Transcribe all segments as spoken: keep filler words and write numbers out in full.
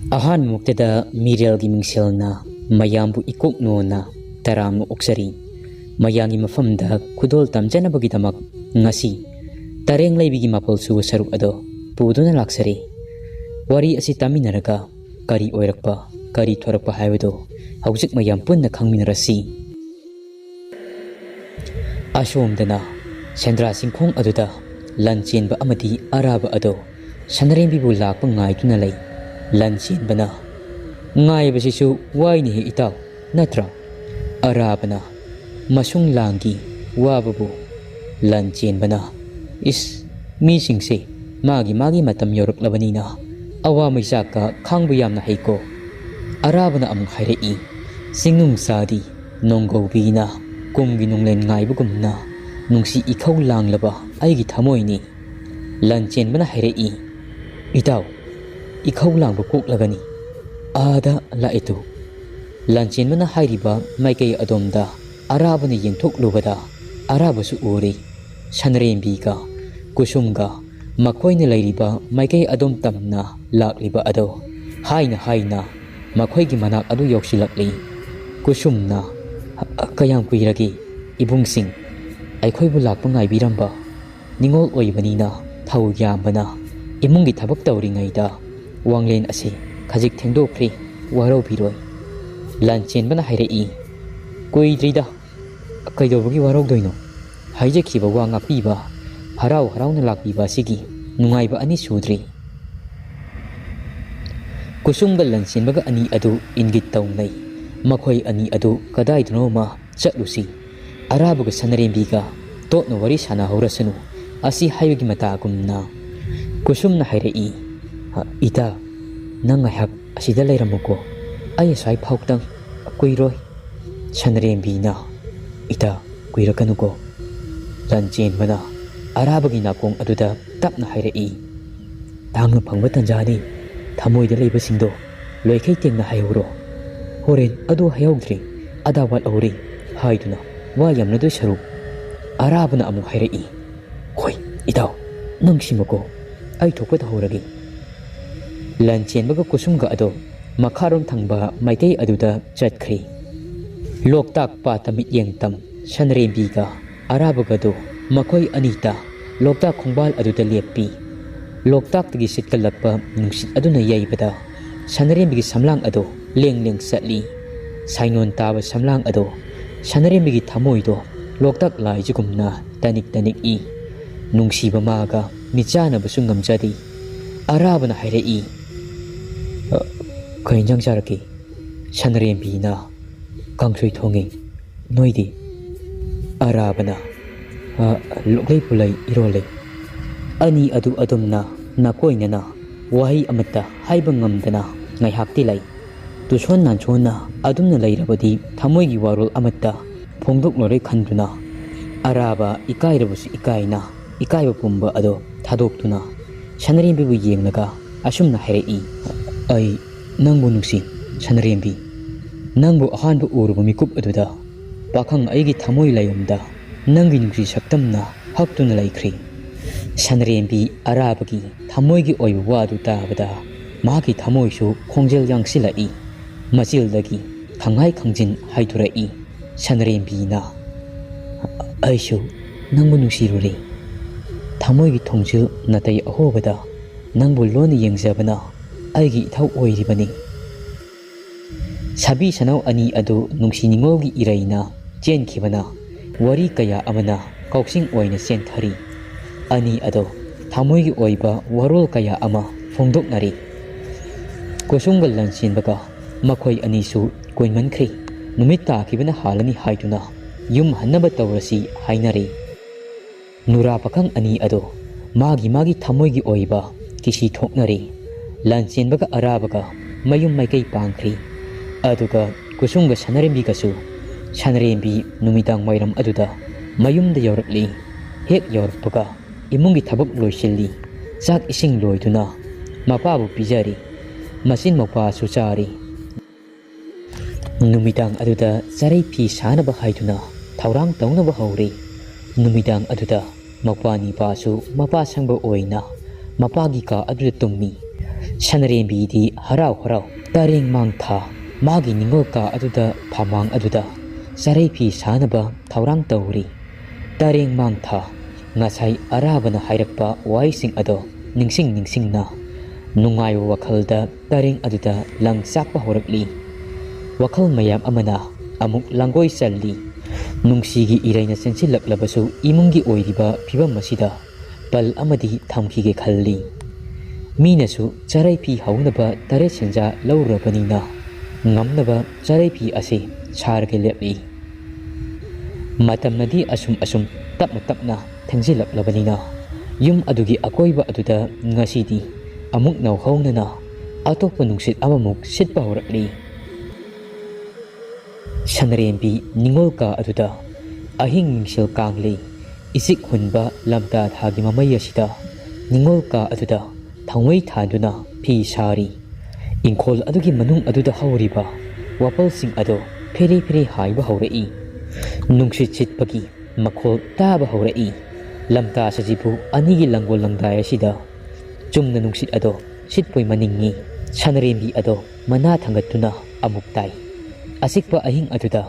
ꯑꯍꯥꯟꯕꯃꯛꯇꯗ ꯃꯤꯔꯦꯜꯒꯤ ꯃꯤꯡꯁꯦꯜꯅ ꯃꯌꯥꯝꯕꯨ ꯏꯀꯣꯛ ꯅꯣꯟꯅ ꯇꯔꯥꯝꯅ ꯑꯣꯛꯆꯔꯤ꯫ ꯃꯌꯥꯝꯒꯤ ꯃꯐꯝꯗ ꯈꯨꯗꯣꯜ ꯇꯝꯖꯅꯕꯒꯤꯗꯃꯛ ꯉꯁꯤ ꯇꯔꯦꯡ ꯂꯩꯕꯤꯒꯤ ꯃꯥꯄꯜ ꯁꯨꯕ ꯁꯔꯨꯛ ꯑꯗꯣ ꯄꯨꯗꯨꯅ ꯂꯥꯛꯆꯔꯤ꯫ ꯋꯥꯔꯤ ꯑꯁꯤ ꯇꯥꯃꯤꯟꯅꯔꯒ ꯀꯔꯤ ꯑꯣꯏꯔꯛꯄ, ꯀꯔꯤ ꯊꯣꯔꯛꯄ ꯍꯥꯏꯕꯗꯨ ꯍꯧꯖꯤꯛ ꯃꯌꯥꯝ ꯄꯨꯟꯅ ꯈꯪꯃꯤꯟꯅꯔꯁꯤ꯫ ꯑꯁꯣꯝꯗꯅ ꯁꯦꯟꯗ꯭ꯔꯥ ꯆꯤꯡꯈꯣꯡ ꯑꯗꯨꯗ ꯂꯟ ꯆꯦꯟꯕ ꯑꯃꯗꯤ ꯑꯔꯥꯕ ꯑꯗꯣ ꯁꯅꯔꯦꯝꯕꯤꯕꯨ ꯂꯥꯛꯄ ꯉꯥꯏꯗꯨꯅ ꯂꯩ꯫ ꯂꯟ ꯆꯦꯟꯕꯅ, "ꯉꯥꯏꯕꯁꯤꯁꯨ ꯋꯥꯏꯅꯦꯍꯦ ꯏꯇꯥꯎ, ꯅꯠꯇ꯭ꯔꯥ?" ꯑꯔꯥꯕꯅ, "ꯃꯁꯨꯡ ꯂꯥꯡꯒꯤ ꯋꯥꯕꯕꯨ?" ꯂꯟ ꯆꯦꯟꯕꯅ, "ꯏꯁ, ꯃꯤꯁꯤꯡꯁꯦ ꯃꯥꯒꯤ ꯃꯥꯒꯤ ꯃꯇꯝ ꯌꯧꯔꯛꯂꯕꯅꯤꯅ ꯑꯋꯥ ꯃꯩꯆꯥꯛꯀ ꯈꯥꯡꯕ ꯌꯥꯝꯅ ꯍꯩꯀꯣ?" ꯑꯔꯥꯕꯅ ꯑꯃꯨꯛ ꯍꯥꯏꯔꯛꯏ, "ꯆꯤꯡꯅꯨꯡ ꯆꯥꯗꯤ ꯅꯣꯡꯒꯧꯕꯤꯅ ꯀꯨꯝꯒꯤ ꯅꯣꯡꯂꯦꯟ ꯉꯥꯏꯕꯒꯨꯝꯅ ꯅꯨꯡꯁꯤ ꯏꯈꯧ ꯂꯥꯡꯂꯕ ꯑꯩꯒꯤ ꯊꯃꯣꯏꯅꯤ꯫" ꯂꯟ ꯆꯦꯟꯕꯅ ꯍꯥꯏꯔꯛꯏ, "ꯏꯇꯥꯎ, ꯏꯈꯧ ꯂꯥꯡꯕ ꯀꯣꯛꯂꯒꯅꯤ꯫ ꯑꯥꯗ ꯂꯥꯛꯏ ꯇꯨ꯫" ꯂꯟ ꯆꯦꯟꯕꯅ ꯍꯥꯏꯔꯤꯕ ꯃꯥꯏꯀꯩ ꯑꯗꯣꯝꯗ ꯑꯔꯥꯕꯅ ꯌꯦꯡꯊꯣꯛꯂꯨꯕꯗ ꯑꯔꯥꯕꯁꯨ ꯎꯔꯤ꯫ ꯁꯅꯔꯦꯝꯕꯤꯒ ꯀꯨꯁꯨꯝꯒ ꯃꯈꯣꯏꯅ ꯂꯩꯔꯤꯕ ꯃꯥꯏꯀꯩ ꯑꯗꯣꯝ ꯇꯝꯅ ꯂꯥꯛꯂꯤꯕ ꯑꯗꯣ ꯍꯥꯏꯅ ꯍꯥꯏꯅ ꯃꯈꯣꯏꯒꯤ ꯃꯅꯥꯛ ꯑꯗꯨ ꯌꯧꯁꯤꯜꯂꯛꯂꯤ꯫ ꯀꯨꯁꯨꯝꯅ, "ꯀꯌꯥꯝ ꯀꯨꯏꯔꯒꯦ ꯏꯕꯨꯡꯁꯤꯡ ꯑꯩꯈꯣꯏꯕꯨ ꯂꯥꯛꯄ ꯉꯥꯏꯕꯤꯔꯝꯕ? ꯅꯤꯡꯉꯣꯜ ꯑꯣꯏꯕꯅꯤꯅ ꯊꯧ ꯌꯥꯝꯕꯅ ꯏꯃꯨꯡꯒꯤ ꯊꯕꯛ ꯇꯧꯔꯤꯉꯩꯗ ꯋꯥꯡꯂꯦꯟ ꯑꯁꯤ ꯈꯖꯤꯛ ꯊꯦꯡꯗꯣꯛꯈ꯭ꯔꯦ, ꯋꯥꯔꯧꯕꯤꯔꯣꯏ꯫" ꯂꯥꯟꯆꯦꯟꯕꯅ ꯍꯥꯏꯔꯛꯏ, "ꯀꯨꯏꯗ꯭ꯔꯤꯗ, ꯀꯩꯗꯧꯕꯒꯤ ꯋꯥꯔꯧꯗꯣꯏꯅꯣ? ꯍꯥꯏꯖꯈꯤꯕ ꯋꯥ ꯉꯥꯛꯄꯤꯕ ꯍꯔꯥꯎ ꯍꯔꯥꯎꯅ ꯂꯥꯛꯄꯤꯕ ꯑꯁꯤꯒꯤ ꯅꯨꯡꯉꯥꯏꯕ ꯑꯅꯤ ꯁꯨꯗ꯭ꯔꯤ꯫" ꯀꯨꯁꯨꯝꯒ ꯂꯟꯆꯦꯟꯕꯒ ꯑꯅꯤ ꯑꯗꯨ ꯏꯪꯒꯤꯠ ꯇꯧꯅꯩ꯫ ꯃꯈꯣꯏ ꯑꯅꯤ ꯑꯗꯨ ꯀꯗꯥꯏꯗꯅꯣꯃ ꯆꯠꯂꯨꯁꯤ꯫ ꯑꯔꯥꯕꯒ ꯁꯅꯔꯦꯝꯕꯤꯒ ꯇꯣꯠꯅ ꯋꯥꯔꯤ ꯁꯥꯟꯅꯍꯧꯔꯁꯅꯨ꯫ ꯑꯁꯤ ꯍꯥꯏꯕꯒꯤ ꯃꯇꯥꯒꯨꯝꯅ ꯀꯨꯁꯨꯝꯅ ꯍꯥꯏꯔꯛꯏ, "ꯏꯇꯥ, ꯅꯪ ꯉꯥꯏꯍꯥꯛ ꯑꯁꯤꯗ ꯂꯩꯔꯝꯃꯨꯀꯣ꯫ ꯑꯩ ꯑꯁ꯭ꯋꯥꯏ ꯐꯥꯎꯇꯪ ꯀꯨꯏꯔꯣꯏ꯫" ꯁꯅꯔꯦꯝꯕꯤꯅ, "ꯏꯇꯥ, ꯀꯨꯏꯔꯛꯀꯅꯨꯀꯣ꯫" ꯂꯟꯆꯦꯟꯕꯅ ꯑꯔꯥꯕꯒꯤ ꯅꯥꯀꯣꯡ ꯑꯗꯨꯗ ꯇꯞꯅ ꯍꯥꯏꯔꯛꯏ, "ꯇꯥꯡꯅ ꯐꯪꯕ ꯇꯟꯖꯥꯅꯤ꯫ ꯊꯃꯣꯏꯗ ꯂꯩꯕꯁꯤꯡꯗꯣ ꯂꯣꯏꯈꯩ ꯇꯦꯡꯅ ꯍꯥꯏꯍꯧꯔꯣ꯫ ꯍꯣꯔꯦꯟ ꯑꯗꯨ ꯍꯥꯏꯍꯧꯗ꯭ꯔꯦ, ꯑꯗꯥ ꯋꯥꯠꯍꯧꯔꯦ ꯍꯥꯏꯗꯨꯅ ꯋꯥ ꯌꯥꯝꯅꯗꯣꯏ ꯁꯔꯨꯛ꯫" ꯑꯔꯥꯕꯅ ꯑꯃꯨꯛ ꯍꯥꯏꯔꯛꯏ, "ꯍꯣꯏ, ꯏꯇꯥꯎ, ꯅꯪ ꯁꯤꯃꯀꯣ, ꯑꯩ ꯊꯣꯛꯄ ꯇꯧꯍꯧꯔꯒꯦ꯫" ꯂꯟ ꯆꯦꯟꯕꯒ ꯀꯨꯁꯨꯝꯒ ꯑꯗꯣ ꯃꯈꯥꯔꯣꯝ ꯊꯪꯕ ꯃꯥꯏꯀꯩ ꯑꯗꯨꯗ ꯆꯠꯈ꯭ꯔꯤ꯫ ꯂꯣꯛꯇꯥꯛ ꯄꯥꯠꯇ ꯃꯤꯠꯌꯦꯡ ꯇꯝ ꯁꯅꯔꯦꯝꯕꯤꯒ ꯑꯔꯥꯕꯒꯗꯨ ꯃꯈꯣꯏ ꯑꯅꯤꯇ ꯂꯣꯛꯇꯥꯛ ꯈꯣꯡꯕꯥꯜ ꯑꯗꯨꯗ ꯂꯦꯞꯄꯤ꯫ ꯂꯣꯛꯇꯥꯛꯇꯒꯤ ꯁꯤꯠꯀꯠꯂꯛꯄ ꯅꯨꯡꯁꯤꯠ ꯑꯗꯨꯅ ꯌꯩꯕꯗ ꯁꯅꯔꯦꯝꯕꯤꯒꯤ ꯁꯝꯂꯥꯡ ꯑꯗꯨ ꯂꯦꯡ ꯂꯦꯡ ꯆꯠꯂꯤ꯫ ꯁꯥꯏꯅꯣꯟ ꯇꯥꯕ ꯁꯝꯂꯥꯡ ꯑꯗꯨ ꯁꯅꯔꯦꯝꯕꯤꯒꯤ ꯊꯃꯣꯏꯗꯣ ꯂꯣꯛꯇꯥꯛ ꯂꯥꯏꯖꯒꯨꯝꯅ ꯇꯅꯤꯛ ꯇꯅꯤꯛꯏ꯫ ꯅꯨꯡꯁꯤꯕ ꯃꯥꯒ ꯃꯤꯠꯆꯥꯅꯕꯁꯨ ꯉꯝꯖꯗꯦ꯫ ꯑꯔꯥꯕꯅ ꯍꯥꯏꯔꯛꯏ, "ꯑ, ꯀꯩ ꯏꯟꯖꯥꯡ ꯆꯥꯔꯛꯀꯦ?" ꯁꯅꯔꯦꯝꯕꯤꯅ, "ꯀꯥꯡꯁꯣꯏ ꯊꯣꯡꯉꯤ꯫ ꯅꯣꯏꯗꯤ?" ꯑꯔꯥꯕꯅ, "ꯑ, ꯂꯣꯛꯂꯩ ꯄꯨꯂꯩ ꯏꯔꯣꯜꯂꯦ꯫" ꯑꯅꯤ ꯑꯗꯨ ꯑꯗꯨꯝꯅ ꯅꯥꯀꯣꯏꯅꯅ ꯋꯥꯍꯩ ꯑꯃꯠꯇ ꯍꯥꯏꯕ ꯉꯝꯗꯅ ꯉꯥꯏꯍꯥꯛꯇꯤ ꯂꯩ꯫ ꯇꯨꯁꯣꯟ ꯅꯥꯟꯁꯣꯟꯅ ꯑꯗꯨꯝꯅ ꯂꯩꯔꯕꯗꯤ ꯊꯃꯣꯏꯒꯤ ꯋꯥꯔꯣꯜ ꯑꯃꯠꯇ ꯐꯣꯡꯗꯣꯛꯂꯔꯣꯏ ꯈꯟꯗꯨꯅ ꯑꯔꯥꯕ ꯏꯀꯥꯏꯔꯕꯁꯨ ꯏꯀꯥꯏꯅ ꯏꯀꯥꯏꯕ ꯄꯨꯝꯕ ꯑꯗꯣ ꯊꯥꯗꯣꯛꯇꯨꯅ ꯁꯅꯔꯦꯝꯕꯤꯕꯨ ꯌꯦꯡꯂꯒ ꯑꯁꯨꯝꯅ ꯍꯥꯏꯔꯛꯏ, "ꯑꯩ ꯅꯪꯕꯨ ꯅꯨꯡꯁꯤ, ꯁꯅꯔꯦꯝꯕꯤ꯫ ꯅꯪꯕꯨ ꯑꯍꯥꯟꯕ ꯎꯔꯨꯕ ꯃꯤꯀꯨꯞ ꯑꯗꯨꯗ ꯄꯥꯈꯪ ꯑꯩꯒꯤ ꯊꯃꯣꯏ ꯂꯥꯏꯌꯣꯝꯗ ꯅꯪꯒꯤ ꯅꯨꯡꯁꯤ ꯁꯛꯇꯝꯅ ꯍꯛꯇꯨꯅ ꯂꯩꯈ꯭ꯔꯦ꯫" ꯁꯅꯔꯦꯝꯕꯤ ꯑꯔꯥꯕꯒꯤ ꯊꯃꯣꯏꯒꯤ ꯑꯣꯏꯕ ꯋꯥꯗꯨ ꯇꯥꯕꯗ ꯃꯍꯥꯛꯀꯤ ꯊꯃꯣꯏꯁꯨ ꯈꯣꯡꯖꯦꯜ ꯌꯥꯡꯁꯤꯜꯂꯛꯏ꯫ ꯃꯆꯤꯜꯗꯒꯤ ꯈꯪꯍꯥꯏ ꯈꯪꯖꯤꯟ ꯍꯥꯏꯗꯣꯔꯛꯏ꯫ ꯁꯅꯔꯦꯝꯕꯤꯅ, "ꯑꯩꯁꯨ ꯅꯪꯕꯨ ꯅꯨꯡꯁꯤꯔꯨꯔꯦ꯫ ꯊꯃꯣꯏꯒꯤ ꯊꯣꯡꯖꯤꯜ ꯅꯥꯇꯩ ꯑꯍꯣꯕꯗ ꯅꯪꯕꯨ ꯂꯣꯟꯅ ꯌꯦꯡꯖꯕꯅ ꯑꯩꯒꯤ ꯏꯊꯧ ꯑꯣꯏꯔꯤꯕꯅꯤ꯫" ꯁꯥꯕꯤ ꯁꯅꯧ ꯑꯅꯤ ꯑꯗꯨ ꯅꯨꯡꯁꯤ ꯅꯤꯉꯣꯜꯒꯤ ꯏꯔꯩꯅ ꯆꯦꯟꯈꯤꯕꯅ ꯋꯥꯔꯤ ꯀꯌꯥ ꯑꯃꯅ ꯀꯥꯎꯁꯤꯡ ꯑꯣꯏꯅ ꯆꯦꯟꯊꯔꯤ꯫ ꯑꯅꯤ ꯑꯗꯨ ꯊꯃꯣꯏꯒꯤ ꯑꯣꯏꯕ ꯋꯥꯔꯣꯜ ꯀꯌꯥ ꯑꯃ ꯐꯣꯡꯗꯣꯛꯅꯔꯤ꯫ ꯀꯨꯁꯨꯝꯒ ꯂꯟꯆꯦꯟꯕꯒ ꯃꯈꯣꯏ ꯑꯅꯤꯁꯨ ꯀꯨꯏꯃꯟꯈ꯭ꯔꯦ꯫ ꯅꯨꯃꯤꯠ ꯇꯥꯈꯤꯕꯅ ꯍꯥꯜꯂꯅꯤ ꯍꯥꯏꯗꯨꯅ ꯌꯨꯝ ꯍꯟꯅꯕ ꯇꯧꯔꯁꯤ ꯍꯥꯏꯅꯔꯤ꯫ ꯅꯨꯔꯥ ꯄꯥꯈꯪ ꯑꯅꯤ ꯑꯗꯨ ꯃꯥꯒꯤ ꯃꯥꯒꯤ ꯊꯃꯣꯏꯒꯤ ꯑꯣꯏꯕ ꯀꯤꯁꯤ ꯊꯣꯛꯅꯔꯤ꯫ ꯂꯥꯟꯆꯦꯟꯕꯒ ꯑꯔꯥꯕꯒ ꯃꯌꯨꯝ ꯃꯥꯏꯀꯩ ꯄꯥꯡꯈ꯭ꯔꯤ꯫ ꯑꯗꯨꯒ ꯀꯨꯁꯨꯝꯒ ꯁꯅꯔꯦꯝꯕꯤꯒꯁꯨ꯫ ꯁꯅꯔꯦꯝꯕꯤ ꯅꯨꯃꯤꯗꯥꯡ ꯋꯥꯏꯔꯝ ꯑꯗꯨꯗ ꯃꯌꯨꯝꯗ ꯌꯧꯔꯛꯂꯤ꯫ ꯍꯦꯛ ꯌꯧꯔꯛꯄꯒ ꯏꯃꯨꯡꯒꯤ ꯊꯕꯛ ꯂꯣꯏꯁꯤꯜꯂꯤ꯫ ꯆꯥꯛ ꯏꯁꯤꯡ ꯂꯣꯏꯗꯨꯅ ꯃꯄꯥꯕꯨ ꯄꯤꯖꯔꯤ꯫ ꯃꯆꯤꯟ ꯃꯧꯄꯥꯁꯨ ꯆꯥꯔꯤ꯫ ꯅꯨꯃꯤꯗꯥꯡ ꯑꯗꯨꯗ ꯆꯔꯩ ꯐꯤ ꯁꯥꯅꯕ ꯍꯥꯏꯗꯨꯅ ꯊꯧꯔꯥꯡ ꯇꯧꯅꯕ ꯍꯧꯔꯦ꯫ ꯅꯨꯃꯤꯗꯥꯡ ꯑꯗꯨꯗ ꯃꯧꯄ꯭ꯋꯥ ꯅꯤꯄꯥꯁꯨ ꯃꯄꯥ ꯁꯪꯕ ꯑꯣꯏꯅ ꯃꯄꯥꯒꯤ ꯀꯥ ꯑꯗꯨꯗ ꯇꯨꯝꯃꯤ꯫ ꯁꯅꯔꯦꯝꯕꯤꯗꯤ ꯍꯔꯥꯎ ꯍꯔꯥꯎ ꯇꯔꯦꯡ ꯃꯥꯡ ꯊꯥ ꯃꯥꯒꯤ ꯅꯤꯡꯉꯣꯜ ꯀꯥ ꯑꯗꯨꯗ ꯐꯃꯥꯡ ꯑꯗꯨꯗ ꯆꯔꯩ ꯐꯤ ꯁꯥꯅꯕ ꯊꯧꯔꯥꯡ ꯇꯧꯔꯤ꯫ ꯇꯔꯦꯡ ꯃꯥꯡ ꯊꯥ ꯉꯁꯥꯏ ꯑꯔꯥꯕꯅ ꯍꯥꯏꯔꯛꯄ ꯋꯥꯍꯩꯁꯤꯡ ꯑꯗꯣ ꯅꯤꯡꯁꯤꯡ ꯅꯤꯡꯁꯤꯡꯅ ꯅꯨꯡꯉꯥꯏꯕ ꯋꯥꯈꯜꯗ ꯇꯔꯦꯡ ꯑꯗꯨꯗ ꯂꯪ ꯆꯥꯛꯄ ꯍꯧꯔꯛꯂꯤ꯫ ꯋꯥꯈꯜ ꯃꯌꯥꯝ ꯑꯃꯅ ꯑꯃꯨꯛ ꯂꯥꯡꯒꯣꯏ ꯆꯜꯂꯤ꯫ ꯅꯨꯡꯁꯤꯒꯤ ꯏꯔꯩꯅ ꯆꯦꯟꯁꯤꯜꯂꯛꯂꯕꯁꯨ ꯏꯃꯨꯡꯒꯤ ꯑꯣꯏꯔꯤꯕ ꯐꯤꯕꯝ ꯑꯁꯤꯗ ꯄꯜ ꯑꯃꯗꯤ ꯊꯝꯈꯤꯒꯦ ꯈꯜꯂꯤ꯫ ꯃꯤꯅꯁꯨ ꯆꯔꯩ ꯐꯤ ꯍꯧꯅꯕ ꯇꯔꯦꯠ ꯁꯦꯟꯖꯥ ꯂꯧꯔꯨꯔꯕꯅꯤꯅ ꯉꯝꯅꯕ ꯆꯔꯩ ꯐꯤ ꯑꯁꯤ ꯁꯥꯔꯒ ꯂꯦꯞꯂꯤ꯫ ꯃꯇꯝꯅꯗꯤ ꯑꯁꯨꯝ ꯑꯁꯨꯝ ꯇꯞꯅ ꯇꯞꯅ ꯊꯦꯡꯖꯤꯜꯂꯛꯂꯕꯅꯤꯅ ꯌꯨꯝ ꯑꯗꯨꯒꯤ ꯑꯀꯣꯏꯕ ꯑꯗꯨꯗ ꯉꯁꯤꯗꯤ ꯑꯃꯨꯛ ꯅꯧꯍꯧꯅꯅ ꯑꯇꯣꯞꯄ ꯅꯨꯡꯁꯤꯠ ꯑꯃꯃꯨꯛ ꯁꯤꯠꯄ ꯍꯧꯔꯛꯂꯤ꯫ ꯁꯅꯔꯦꯝꯕꯤ ꯅꯤꯉꯣꯜ ꯀꯥ ꯑꯗꯨꯗ ꯑꯍꯤꯡ ꯃꯤꯡꯁꯦꯜ ꯀꯥꯡꯂꯤ ꯏꯆꯤꯛ ꯍꯨꯟꯕ ꯂꯝꯇꯥ ꯊꯥꯒꯤ ꯃꯃꯩ ꯑꯁꯤꯗ ꯅꯤꯉꯣꯜ ꯀꯥ ꯑꯗꯨꯗ ꯊꯥꯎꯃꯩ ꯊꯥꯟꯗꯨꯅ ꯐꯤ ꯁꯥꯔꯤ꯫ ꯏꯪꯈꯣꯜ ꯑꯗꯨꯒꯤ ꯃꯅꯨꯡ ꯑꯗꯨꯗ ꯍꯧꯔꯤꯕ ꯋꯥꯄꯜꯁꯤꯡ ꯑꯗꯣ ꯐꯦꯔꯦ ꯐꯦꯔꯦ ꯍꯥꯏꯕ ꯍꯧꯔꯛꯏ꯫ ꯅꯨꯡꯁꯤꯠ ꯁꯤꯠꯄꯒꯤ ꯃꯈꯣꯜ ꯇꯥꯕ ꯍꯧꯔꯛꯏ꯫ ꯂꯝꯇꯥ ꯁꯖꯤꯕꯨ ꯑꯅꯤꯒꯤ ꯂꯪꯒꯣꯜ ꯂꯪꯗꯥꯏ ꯑꯁꯤꯗ ꯆꯨꯝꯅ ꯅꯨꯡꯁꯤꯠ ꯑꯗꯣ ꯁꯤꯠꯄꯣꯏ ꯃꯅꯤꯡꯏ꯫ ꯁꯅꯔꯦꯝꯕꯤ ꯑꯗꯣ ꯃꯅꯥ ꯊꯥꯡꯒꯠꯇꯨꯅ ꯑꯃꯨꯛ ꯇꯥꯏ꯫ ꯑꯆꯤꯛꯄ ꯑꯍꯤꯡ ꯑꯗꯨꯗ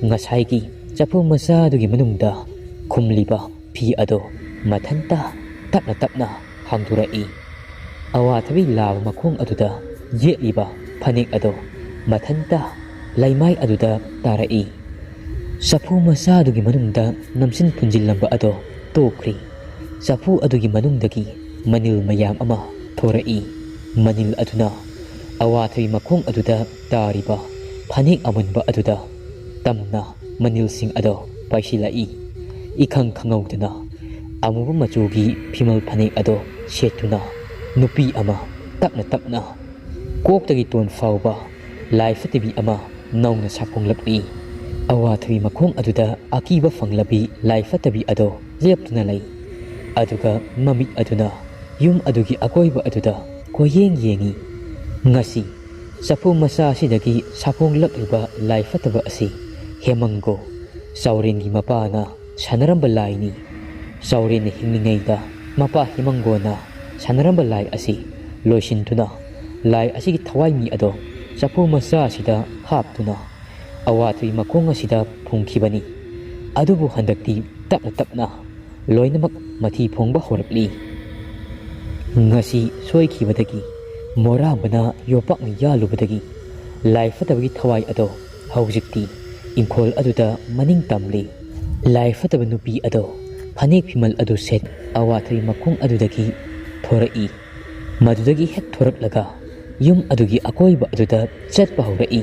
ꯉꯁꯥꯏꯒꯤ ꯆꯐꯨ ꯃꯆꯥꯗꯨꯒꯤ ꯃꯅꯨꯡꯗ ꯈꯨꯝꯂꯤꯕ ꯐꯤ ꯑꯗꯣ ꯃꯊꯟꯇ ꯇꯞꯅ ꯇꯞꯅ ꯍꯥꯡꯗꯣꯔꯛꯏ꯫ ꯑꯋꯥꯊꯕꯤ ꯂꯥꯕ ꯃꯈꯣꯡ ꯑꯗꯨꯗ ꯌꯦꯠꯂꯤꯕ ꯐꯅꯦꯛ ꯑꯗꯣ ꯃꯊꯟꯇ ꯂꯩꯃꯥꯏ ꯑꯗꯨꯗ ꯇꯥꯔꯛꯏ꯫ ꯆꯐꯨ ꯃꯆꯥꯗꯨꯒꯤ ꯃꯅꯨꯡꯗ ꯅꯝꯁꯤꯟ ꯄꯨꯟꯁꯤꯜꯂꯝꯕ ꯑꯗꯣ ꯇꯣꯛꯈ꯭ꯔꯤ꯫ ꯆꯐꯨ ꯑꯗꯨꯒꯤ ꯃꯅꯨꯡꯗꯒꯤ ꯃꯅꯤꯜ ꯃꯌꯥꯝ ꯑꯃ ꯊꯣꯔꯛꯏ꯫ ꯃꯅꯤꯜ ꯑꯗꯨꯅ ꯑꯋꯥꯊꯕꯤ ꯃꯈꯣꯡ ꯑꯗꯨꯗ ꯇꯥꯔꯤꯕ ꯐꯅꯦꯛ ꯑꯃꯨꯟꯕ ꯑꯗꯨꯗ ꯇꯝꯅ ꯃꯅꯤꯜꯁꯤꯡ ꯑꯗꯣ ꯄꯥꯏꯁꯤꯜꯂꯛꯏ꯫ ꯏꯈꯪ ꯈꯪꯍꯧꯗꯅ ꯑꯃꯨꯕ ꯃꯆꯨꯒꯤ ꯐꯤꯃꯜ ꯐꯅꯦꯛ ꯑꯗꯣ ꯁꯦꯠꯇꯨꯅ ꯅꯨꯄꯤ ꯑꯃ ꯇꯞꯅ ꯇꯞꯅ ꯀꯣꯛꯇꯒꯤ ꯇꯣꯟ ꯐꯥꯎꯕ ꯂꯥꯏ ꯐꯠꯇꯕꯤ ꯑꯃ ꯅꯧꯅ ꯁꯥꯐꯣꯡꯂꯛꯂꯤ꯫ ꯑꯋꯥꯊꯕꯤ ꯃꯈꯣꯡ ꯑꯗꯨꯗ ꯑꯀꯤꯕ ꯐꯪꯂꯕꯤ ꯂꯥꯏ ꯐꯠꯇꯕꯤ ꯑꯗꯣ ꯂꯦꯞꯇꯨꯅ ꯂꯩ꯫ ꯑꯗꯨꯒ ꯃꯃꯤꯠ ꯑꯗꯨꯅ ꯌꯨꯝ ꯑꯗꯨꯒꯤ ꯑꯀꯣꯏꯕ ꯑꯗꯨꯗ ꯀꯣꯏꯌꯦꯡ ꯌꯦꯡꯏ꯫ ꯉꯁꯤ ꯆꯐꯨ ꯃꯆꯥ ꯑꯁꯤꯗꯒꯤ ꯁꯥꯐꯣꯡꯂꯛꯂꯤꯕ ꯂꯥꯏ ꯐꯠꯇꯕ ꯑꯁꯤ ꯍꯦꯃꯪꯒꯣ, ꯆꯥꯎꯔꯦꯟꯒꯤ ꯃꯄꯥꯅ ꯁꯥꯟꯅꯔꯝꯕ ꯂꯥꯏꯅꯤ꯫ ꯆꯥꯎꯔꯦꯟꯅ ꯍꯤꯡꯂꯤꯉꯩꯗ ꯃꯄꯥ ꯍꯦꯃꯪꯒꯣꯅ ꯁꯥꯟꯅꯔꯝꯕ ꯂꯥꯏ ꯑꯁꯤ ꯂꯣꯏꯁꯤꯟꯗꯨꯅ ꯂꯥꯏ ꯑꯁꯤꯒꯤ ꯊꯋꯥꯏ ꯃꯤ ꯑꯗꯣ ꯆꯐꯨ ꯃꯆꯥ ꯑꯁꯤꯗ ꯍꯥꯞꯇꯨꯅ ꯑꯋꯥꯊꯕꯤ ꯃꯈꯣꯡ ꯑꯁꯤꯗ ꯐꯨꯝꯈꯤꯕꯅꯤ꯫ ꯑꯗꯨꯕꯨ ꯍꯟꯗꯛꯇꯤ ꯇꯞꯅ ꯇꯞꯅ ꯂꯣꯏꯅꯃꯛ ꯃꯊꯤ ꯐꯣꯡꯕ ꯍꯧꯔꯛꯂꯤ꯫ ꯉꯁꯤ ꯁꯣꯏꯈꯤꯕꯗꯒꯤ ꯃꯣꯔꯥꯝꯕꯅ ꯌꯣꯄꯥꯛꯅ ꯌꯥꯜꯂꯨꯕꯗꯒꯤ ꯂꯥꯏ ꯐꯠꯇꯕꯒꯤ ꯊꯋꯥꯏ ꯑꯗꯣ ꯍꯧꯖꯤꯛꯇꯤ ꯏꯪꯈꯣꯜ ꯑꯗꯨꯗ ꯃꯅꯤꯡ ꯇꯝꯂꯤ꯫ ꯂꯥꯏ ꯐꯠꯇꯕ ꯅꯨꯄꯤ ꯑꯗꯣ ꯐꯅꯦꯛ ꯐꯤꯃꯜ ꯑꯗꯨ ꯁꯦꯠ ꯑꯋꯥꯊꯕꯤ ꯃꯈꯣꯡ ꯑꯗꯨꯗꯒꯤ ꯊꯣꯔꯛꯏ꯫ ꯃꯗꯨꯗꯒꯤ ꯍꯦꯛ ꯊꯣꯔꯛꯂꯒ ꯌꯨꯝ ꯑꯗꯨꯒꯤ ꯑꯀꯣꯏꯕ ꯑꯗꯨꯗ ꯆꯠꯄ ꯍꯧꯔꯛꯏ꯫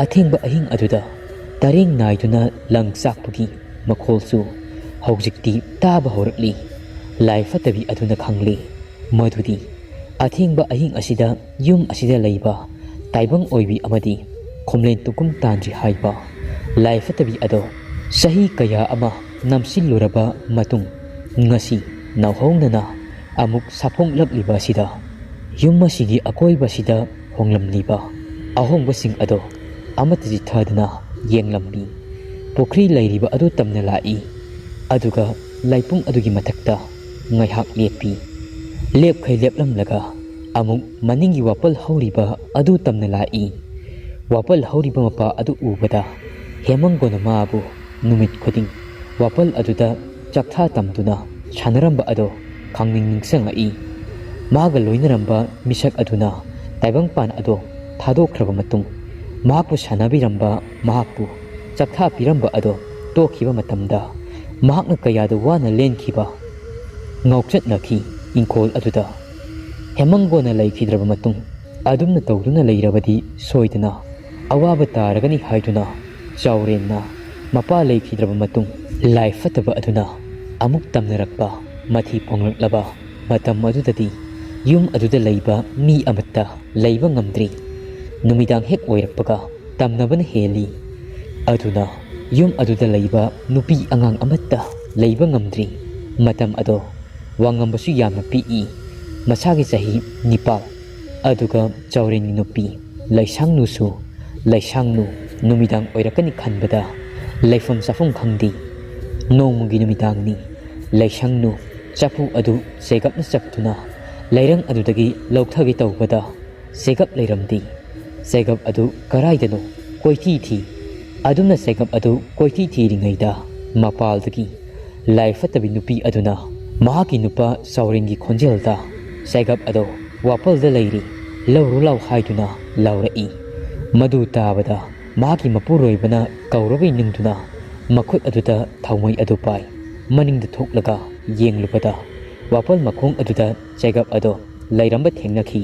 ꯑꯊꯦꯡꯕ ꯑꯍꯤꯡ ꯑꯗꯨꯗ ꯇꯔꯦꯡ ꯅꯥꯏꯗꯨꯅ ꯂꯪ ꯆꯥꯛꯄꯒꯤ ꯃꯈꯣꯜꯁꯨ ꯍꯧꯖꯤꯛꯇꯤ ꯇꯥꯕ ꯍꯧꯔꯛꯂꯤ꯫ ꯂꯥꯏ ꯐꯠꯇꯕꯤ ꯑꯗꯨꯅ ꯈꯪꯂꯤ ꯃꯗꯨꯗꯤ ꯑꯊꯦꯡꯕ ꯑꯍꯤꯡ ꯑꯁꯤꯗ ꯌꯨꯝ ꯑꯁꯤꯗ ꯂꯩꯕ ꯇꯥꯏꯕꯪ ꯑꯣꯏꯕꯤ ꯑꯃꯗꯤ ꯈꯣꯝꯂꯦꯟ ꯇꯨꯀꯨꯝ ꯇꯥꯟꯗ꯭ꯔꯤ ꯍꯥꯏꯕ ꯂꯥꯏ ꯐꯠꯇꯕꯤ ꯑꯗꯣ ꯆꯍꯤ ꯀꯌꯥ ꯑꯃ ꯅꯝꯁꯤꯜꯂꯨꯔꯕ ꯃꯇꯨꯡ ꯉꯁꯤ ꯅꯧꯍꯧꯅꯅ ꯑꯃꯨꯛ ꯁꯥꯐꯣꯡꯂꯛꯂꯤꯕ ꯑꯁꯤꯗ ꯌꯨꯝ ꯑꯁꯤꯒꯤ ꯑꯀꯣꯏꯕꯁꯤꯗ ꯍꯣꯡꯂꯝꯂꯤꯕ ꯑꯍꯣꯡꯕꯁꯤꯡ ꯑꯗꯣ ꯑꯃꯠꯇ ꯆꯤꯠꯊꯗꯅ ꯌꯦꯡꯂꯝꯃꯤ꯫ ꯄꯨꯈ꯭ꯔꯤ ꯂꯩꯔꯤꯕ ꯑꯗꯨ ꯇꯝꯅ ꯂꯥꯛꯏ꯫ ꯑꯗꯨꯒ ꯂꯩꯄꯨꯡ ꯑꯗꯨꯒꯤ ꯃꯊꯛꯇ ꯉꯥꯏꯍꯥꯛ ꯂꯦꯞꯄꯤ꯫ ꯂꯦꯞꯈꯩ ꯂꯦꯞꯂꯝꯂꯒ ꯑꯃꯨꯛ ꯃꯅꯤꯡꯒꯤ ꯋꯥꯄꯜ ꯍꯧꯔꯤꯕ ꯑꯗꯨ ꯇꯝꯅ ꯂꯥꯛꯏ꯫ ꯋꯥꯄꯜ ꯍꯧꯔꯤꯕ ꯃꯄꯥ ꯑꯗꯨ ꯎꯕꯗ ꯍꯦꯃꯪꯒꯣꯅ ꯃꯥꯕꯨ ꯅꯨꯃꯤꯠ ꯈꯨꯗꯤꯡ ꯋꯥꯄꯜ ꯑꯗꯨꯗ ꯆꯥꯛꯊꯥ ꯇꯝꯗꯨꯅ ꯁꯥꯟꯅꯔꯝꯕ ꯑꯗꯣ ꯈꯪꯅꯤꯡ ꯅꯤꯡꯁꯤꯡꯂꯛꯏ꯫ ꯃꯥꯒ ꯂꯣꯏꯅꯔꯝꯕ ꯃꯤꯁꯛ ꯑꯗꯨꯅ ꯇꯥꯏꯕꯪꯄꯥꯟ ꯑꯗꯣ ꯊꯥꯗꯣꯛꯈ꯭ꯔꯕ ꯃꯇꯨꯡ ꯃꯍꯥꯛꯄꯨ ꯁꯥꯟꯅꯕꯤꯔꯝꯕ, ꯃꯍꯥꯛꯄꯨ ꯆꯥꯛꯊꯥ ꯄꯤꯔꯝꯕ ꯑꯗꯣ ꯇꯣꯛꯈꯤꯕ ꯃꯇꯝꯗ ꯃꯍꯥꯛꯅ ꯀꯌꯥꯗ ꯋꯥꯅ ꯂꯦꯟꯈꯤꯕ ꯉꯥꯎꯆꯠꯅꯈꯤ ꯏꯪꯈꯣꯜ ꯑꯗꯨꯗ꯫ ꯍꯦꯃꯪꯒꯣꯅ ꯂꯩꯈꯤꯗ꯭ꯔꯕ ꯃꯇꯨꯡ ꯑꯗꯨꯝꯅ ꯇꯧꯗꯨꯅ ꯂꯩꯔꯕꯗꯤ ꯁꯣꯏꯗꯅ ꯑꯋꯥꯕ ꯇꯥꯔꯒꯅꯤ ꯍꯥꯏꯗꯨꯅ ꯆꯥꯎꯔꯦꯟꯅ ꯃꯄꯥ ꯂꯩꯈꯤꯗ꯭ꯔꯕ ꯃꯇꯨꯡ ꯂꯥꯏ ꯐꯠꯇꯕ ꯑꯗꯨꯅ ꯑꯃꯨꯛ ꯇꯝꯅꯔꯛꯄ ꯃꯊꯤ ꯐꯣꯡꯂꯛꯂꯕ ꯃꯇꯝ ꯑꯗꯨꯗꯗꯤ ꯌꯨꯝ ꯑꯗꯨꯗ ꯂꯩꯕ ꯃꯤ ꯑꯃꯠꯇ ꯂꯩꯕ ꯉꯝꯗ꯭ꯔꯤ꯫ ꯅꯨꯃꯤꯗꯥꯡ ꯍꯦꯛ ꯑꯣꯏꯔꯛꯄꯒ ꯇꯝꯅꯕꯅ ꯍꯦꯜꯂꯤ꯫ ꯑꯗꯨꯅ ꯌꯨꯝ ꯑꯗꯨꯗ ꯂꯩꯕ ꯅꯨꯄꯤ ꯑꯉꯥꯡ ꯑꯃꯠꯇ ꯂꯩꯕ ꯉꯝꯗ꯭ꯔꯤ꯫ ꯃꯇꯝ ꯑꯗꯣ ꯋꯥꯉꯝꯕꯁꯨ ꯌꯥꯝꯅ ꯄꯤꯛꯏ, ꯃꯁꯥꯒꯤ ꯆꯍꯤ ꯅꯤꯄꯥꯜ꯫ ꯑꯗꯨꯒ ꯆꯥꯎꯔꯦꯟꯒꯤ ꯅꯨꯄꯤ ꯂꯩꯁꯥꯡꯅꯨꯁꯨ, ꯂꯩꯁꯥꯡꯅꯨ ꯅꯨꯃꯤꯗꯥꯡ ꯑꯣꯏꯔꯛꯀꯅꯤ ꯈꯟꯕꯗ ꯂꯩꯐꯝ ꯆꯥꯐꯝ ꯈꯪꯗꯦ꯫ ꯅꯣꯡꯃꯒꯤ ꯅꯨꯃꯤꯗꯥꯡꯅꯤ꯫ ꯂꯩꯁꯥꯡꯅꯨ ꯆꯐꯨ ꯑꯗꯨ ꯆꯩꯒꯞꯅ ꯆꯞꯇꯨꯅ ꯂꯩꯔꯪ ꯑꯗꯨꯗꯒꯤ ꯂꯧꯊꯒꯦ ꯇꯧꯕꯗ ꯆꯦꯒꯞ ꯂꯩꯔꯝꯗꯦ꯫ ꯆꯦꯒꯞ ꯑꯗꯨ ꯀꯔꯥꯏꯗꯅꯣ ꯀꯣꯏꯊꯤ ꯊꯤ꯫ ꯑꯗꯨꯝꯅ ꯆꯦꯒꯞ ꯑꯗꯨ ꯀꯣꯏꯊꯤ ꯊꯤꯔꯤꯉꯩꯗ ꯃꯄꯥꯜꯗꯒꯤ ꯂꯥꯏ ꯐꯠꯇꯕꯤ ꯅꯨꯄꯤ ꯑꯗꯨꯅ ꯃꯍꯥꯛꯀꯤ ꯅꯨꯄꯥ ꯆꯥꯎꯔꯦꯟꯒꯤ ꯈꯣꯟꯖꯦꯜꯗ ꯆꯦꯒꯞ ꯑꯗꯣ ꯋꯥꯄꯜꯗ ꯂꯩꯔꯤ, ꯂꯧꯔꯨ ꯂꯥꯎ ꯍꯥꯏꯗꯨꯅ ꯂꯥꯎꯔꯛꯏ꯫ ꯃꯗꯨ ꯇꯥꯕꯗ ꯃꯍꯥꯛꯀꯤ ꯃꯄꯨꯔꯣꯏꯕꯅ ꯀꯧꯔꯕꯩ ꯅꯤꯡꯗꯨꯅ ꯃꯈꯨꯠ ꯑꯗꯨꯗ ꯊꯥꯎꯃꯩ ꯑꯗꯨ ꯄꯥꯏ꯫ ꯃꯅꯤꯡꯗ ꯊꯣꯛꯂꯒ ꯌꯦꯡꯂꯨꯕꯗ ꯋꯥꯄꯜ ꯃꯈꯣꯡ ꯑꯗꯨꯗ ꯆꯦꯒꯞ ꯑꯗꯣ ꯂꯩꯔꯝꯕ ꯊꯦꯡꯅꯈꯤ꯫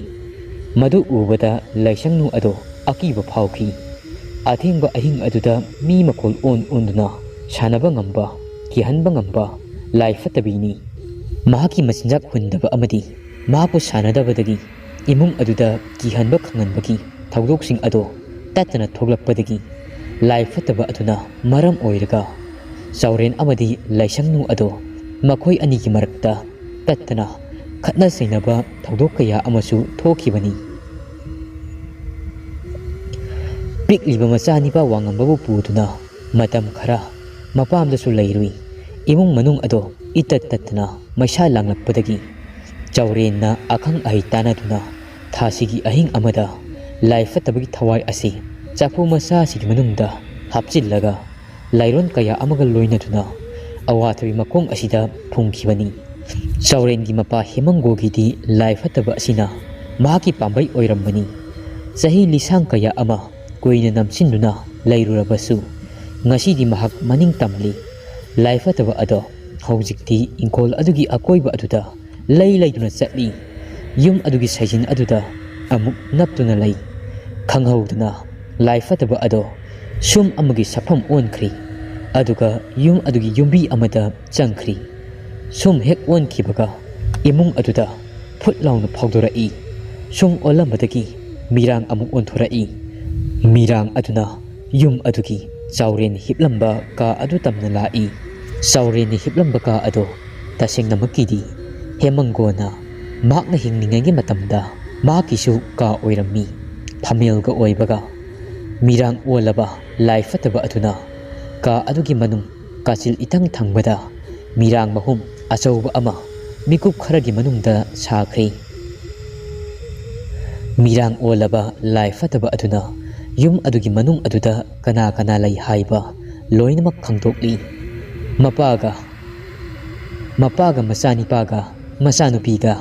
ꯃꯗꯨ ꯎꯕꯗ ꯂꯥꯏꯁꯪꯅꯨ ꯑꯗꯣ ꯑꯀꯤꯕ ꯐꯥꯎꯈꯤ꯫ ꯑꯊꯦꯡꯕ ꯑꯍꯤꯡ ꯑꯗꯨꯗ ꯃꯤ ꯃꯈꯣꯜ ꯑꯣꯟ ꯑꯣꯟꯗꯨꯅ ꯁꯥꯟꯅꯕ ꯉꯝꯕ, ꯀꯤꯍꯟꯕ ꯉꯝꯕ ꯂꯥꯏ ꯐꯠꯇꯕꯤꯅꯤ꯫ ꯃꯍꯥꯛꯀꯤ ꯃꯆꯤꯟꯖꯥꯛ ꯍꯨꯟꯗꯕ ꯑꯃꯗꯤ ꯃꯍꯥꯛꯄꯨ ꯁꯥꯟꯅꯗꯕꯗꯒꯤ ꯏꯃꯨꯡ ꯑꯗꯨꯗ ꯀꯤꯍꯟꯕ ꯈꯪꯍꯟꯕꯒꯤ ꯊꯧꯗꯣꯛꯁꯤꯡ ꯑꯗꯣ ꯇꯠꯇꯅ ꯊꯣꯛꯂꯛꯄꯗꯒꯤ ꯂꯥꯏ ꯐꯠꯇꯕ ꯑꯗꯨꯅ ꯃꯔꯝ ꯑꯣꯏꯔꯒ ꯆꯥꯎꯔꯦꯟ ꯑꯃꯗꯤ ꯂꯥꯏꯁꯪꯅꯨ ꯑꯗꯣ ꯃꯈꯣꯏ ꯑꯅꯤꯒꯤ ꯃꯔꯛꯇ ꯇꯠꯇꯅ ꯈꯠꯅ ꯆꯩꯅꯕ ꯊꯧꯗꯣꯛ ꯀꯌꯥ ꯑꯃꯁꯨ ꯊꯣꯛꯈꯤꯕꯅꯤ꯫ ꯄꯤꯛꯂꯤꯕ ꯃꯆꯥ ꯅꯤꯄꯥ ꯋꯥꯉꯝꯕꯕꯨ ꯄꯨꯗꯨꯅ ꯃꯇꯝ ꯈꯔ ꯃꯄꯥꯝꯗꯁꯨ ꯂꯩꯔꯨꯏ꯫ ꯏꯃꯨꯡ ꯃꯅꯨꯡ ꯑꯗꯣ ꯏꯇꯠ ꯇꯠꯇꯅ ꯃꯩꯁꯥ ꯂꯥꯡꯂꯛꯄꯗꯒꯤ ꯆꯥꯎꯔꯦꯟꯅ ꯑꯈꯪ ꯑꯍꯩ ꯇꯥꯟꯅꯗꯨꯅ ꯊꯥꯁꯤꯒꯤ ꯑꯍꯤꯡ ꯑꯃꯗ ꯂꯥꯏ ꯐꯠꯇꯕꯒꯤ ꯊꯋꯥꯏ ꯑꯁꯤ ꯆꯐꯨ ꯃꯆꯥꯁꯤꯒꯤ ꯃꯅꯨꯡꯗ ꯍꯥꯞꯆꯤꯜꯂꯒ ꯂꯥꯏꯔꯣꯟ ꯀꯌꯥ ꯑꯃꯒ ꯂꯣꯏꯅꯗꯨꯅ ꯑꯋꯥꯊꯕꯤ ꯃꯈꯣꯡ ꯑꯁꯤꯗ ꯐꯨꯝꯈꯤꯕꯅꯤ꯫ ꯆꯥꯎꯔꯦꯟꯒꯤ ꯃꯄꯥ ꯍꯦꯃꯪꯒꯣꯒꯤꯗꯤ ꯂꯥꯏ ꯐꯠꯇꯕ ꯑꯁꯤꯅ ꯃꯍꯥꯛꯀꯤ ꯄꯥꯝꯕꯩ ꯑꯣꯏꯔꯝꯕꯅꯤ꯫ ꯆꯍꯤ ꯂꯤꯁꯥꯡ ꯀꯌꯥ ꯑꯃ ꯀꯨꯏꯅ ꯅꯝꯁꯤꯟꯗꯨꯅ ꯂꯩꯔꯨꯔꯕꯁꯨ ꯉꯁꯤꯗꯤ ꯃꯍꯥꯛ ꯃꯅꯤꯡ ꯇꯝꯂꯤ꯫ ꯂꯥꯏ ꯐꯠꯇꯕ ꯑꯗꯣ ꯍꯧꯖꯤꯛꯇꯤ ꯏꯪꯈꯣꯜ ꯑꯗꯨꯒꯤ ꯑꯀꯣꯏꯕ ꯑꯗꯨꯗ ꯂꯩ ꯂꯩꯗꯨꯅ ꯆꯠꯂꯤ꯫ ꯌꯨꯝ ꯑꯗꯨꯒꯤ ꯁꯩꯖꯤꯟ ꯑꯗꯨꯗ ꯑꯃꯨꯛ ꯅꯞꯇꯨꯅ ꯂꯩ꯫ ꯈꯪꯍꯧꯗꯅ ꯂꯥꯏ ꯐꯠꯇꯕ ꯑꯗꯣ ꯁꯨꯝ ꯑꯃꯒꯤ ꯁꯛꯐꯝ ꯑꯣꯟꯈ꯭ꯔꯤ꯫ ꯑꯗꯨꯒ ꯌꯨꯝ ꯑꯗꯨꯒꯤ ꯌꯨꯝꯕꯤ ꯑꯃꯗ ꯆꯪꯈ꯭ꯔꯤ꯫ ꯁꯨꯝ ꯍꯦꯛ ꯑꯣꯟꯈꯤꯕꯒ ꯏꯃꯨꯡ ꯑꯗꯨꯗ ꯐꯨꯠ ꯂꯥꯎꯅ ꯐꯥꯎꯗꯣꯔꯛꯏ꯫ ꯁꯨꯝ ꯑꯣꯜꯂꯝꯕꯗꯒꯤ ꯃꯤꯔꯥꯡ ꯑꯃꯨꯛ ꯑꯣꯟꯊꯣꯔꯛꯏ꯫ ꯃꯤꯔꯥꯡ ꯑꯗꯨꯅ ꯌꯨꯝ ꯑꯗꯨꯒꯤ ꯆꯥꯎꯔꯦꯟ ꯍꯤꯞꯂꯝꯕ ꯀꯥ ꯑꯗꯨ ꯇꯝꯅ ꯂꯥꯛꯏ꯫ ꯆꯥꯎꯔꯦꯟꯅ ꯍꯤꯞꯂꯝꯕ ꯀꯥ ꯑꯗꯣ ꯇꯁꯦꯡꯅꯃꯛꯀꯤꯗꯤ ꯍꯦꯃꯪꯒꯣꯅ ꯃꯍꯥꯛꯅ ꯍꯤꯡꯂꯤꯉꯩꯒꯤ ꯃꯇꯝꯗ ꯃꯍꯥꯛꯀꯤꯁꯨ ꯀꯥ ꯑꯣꯏꯔꯝꯃꯤ꯫ ꯐꯝꯃꯦꯜꯒ ꯑꯣꯏꯕꯒ ꯃꯤꯔꯥꯡ ꯑꯣꯜꯂꯕ ꯂꯥꯏ ꯐꯠꯇꯕ ꯑꯗꯨꯅ ꯀꯥ ꯑꯗꯨꯒꯤ ꯃꯅꯨꯡ ꯀꯥꯆꯤꯜ ꯏꯊꯪ ꯊꯪꯕꯗ ꯃꯤꯔꯥꯡ ꯃꯍꯨꯝ ꯑꯆꯧꯕ ꯑꯃ ꯃꯤꯀꯨꯞ ꯈꯔꯒꯤ ꯃꯅꯨꯡꯗ ꯁꯥꯈ꯭ꯔꯦ꯫ ꯃꯤꯔꯥꯡ ꯑꯣꯜꯂꯕ ꯂꯥꯏ ꯐꯠꯇꯕ ꯑꯗꯨꯅ ꯌꯨꯝ ꯑꯗꯨꯒꯤ ꯃꯅꯨꯡ ꯑꯗꯨꯗ ꯀꯅꯥ ꯀꯅꯥ ꯂꯩ ꯍꯥꯏꯕ ꯂꯣꯏꯅꯃꯛ ꯈꯪꯗꯣꯛꯂꯤ꯫ ꯃꯄꯥꯒ ꯃꯄꯥꯒ ꯃꯆꯥꯅꯤꯄꯥꯒ ꯃꯆꯥꯅꯨꯄꯤꯒ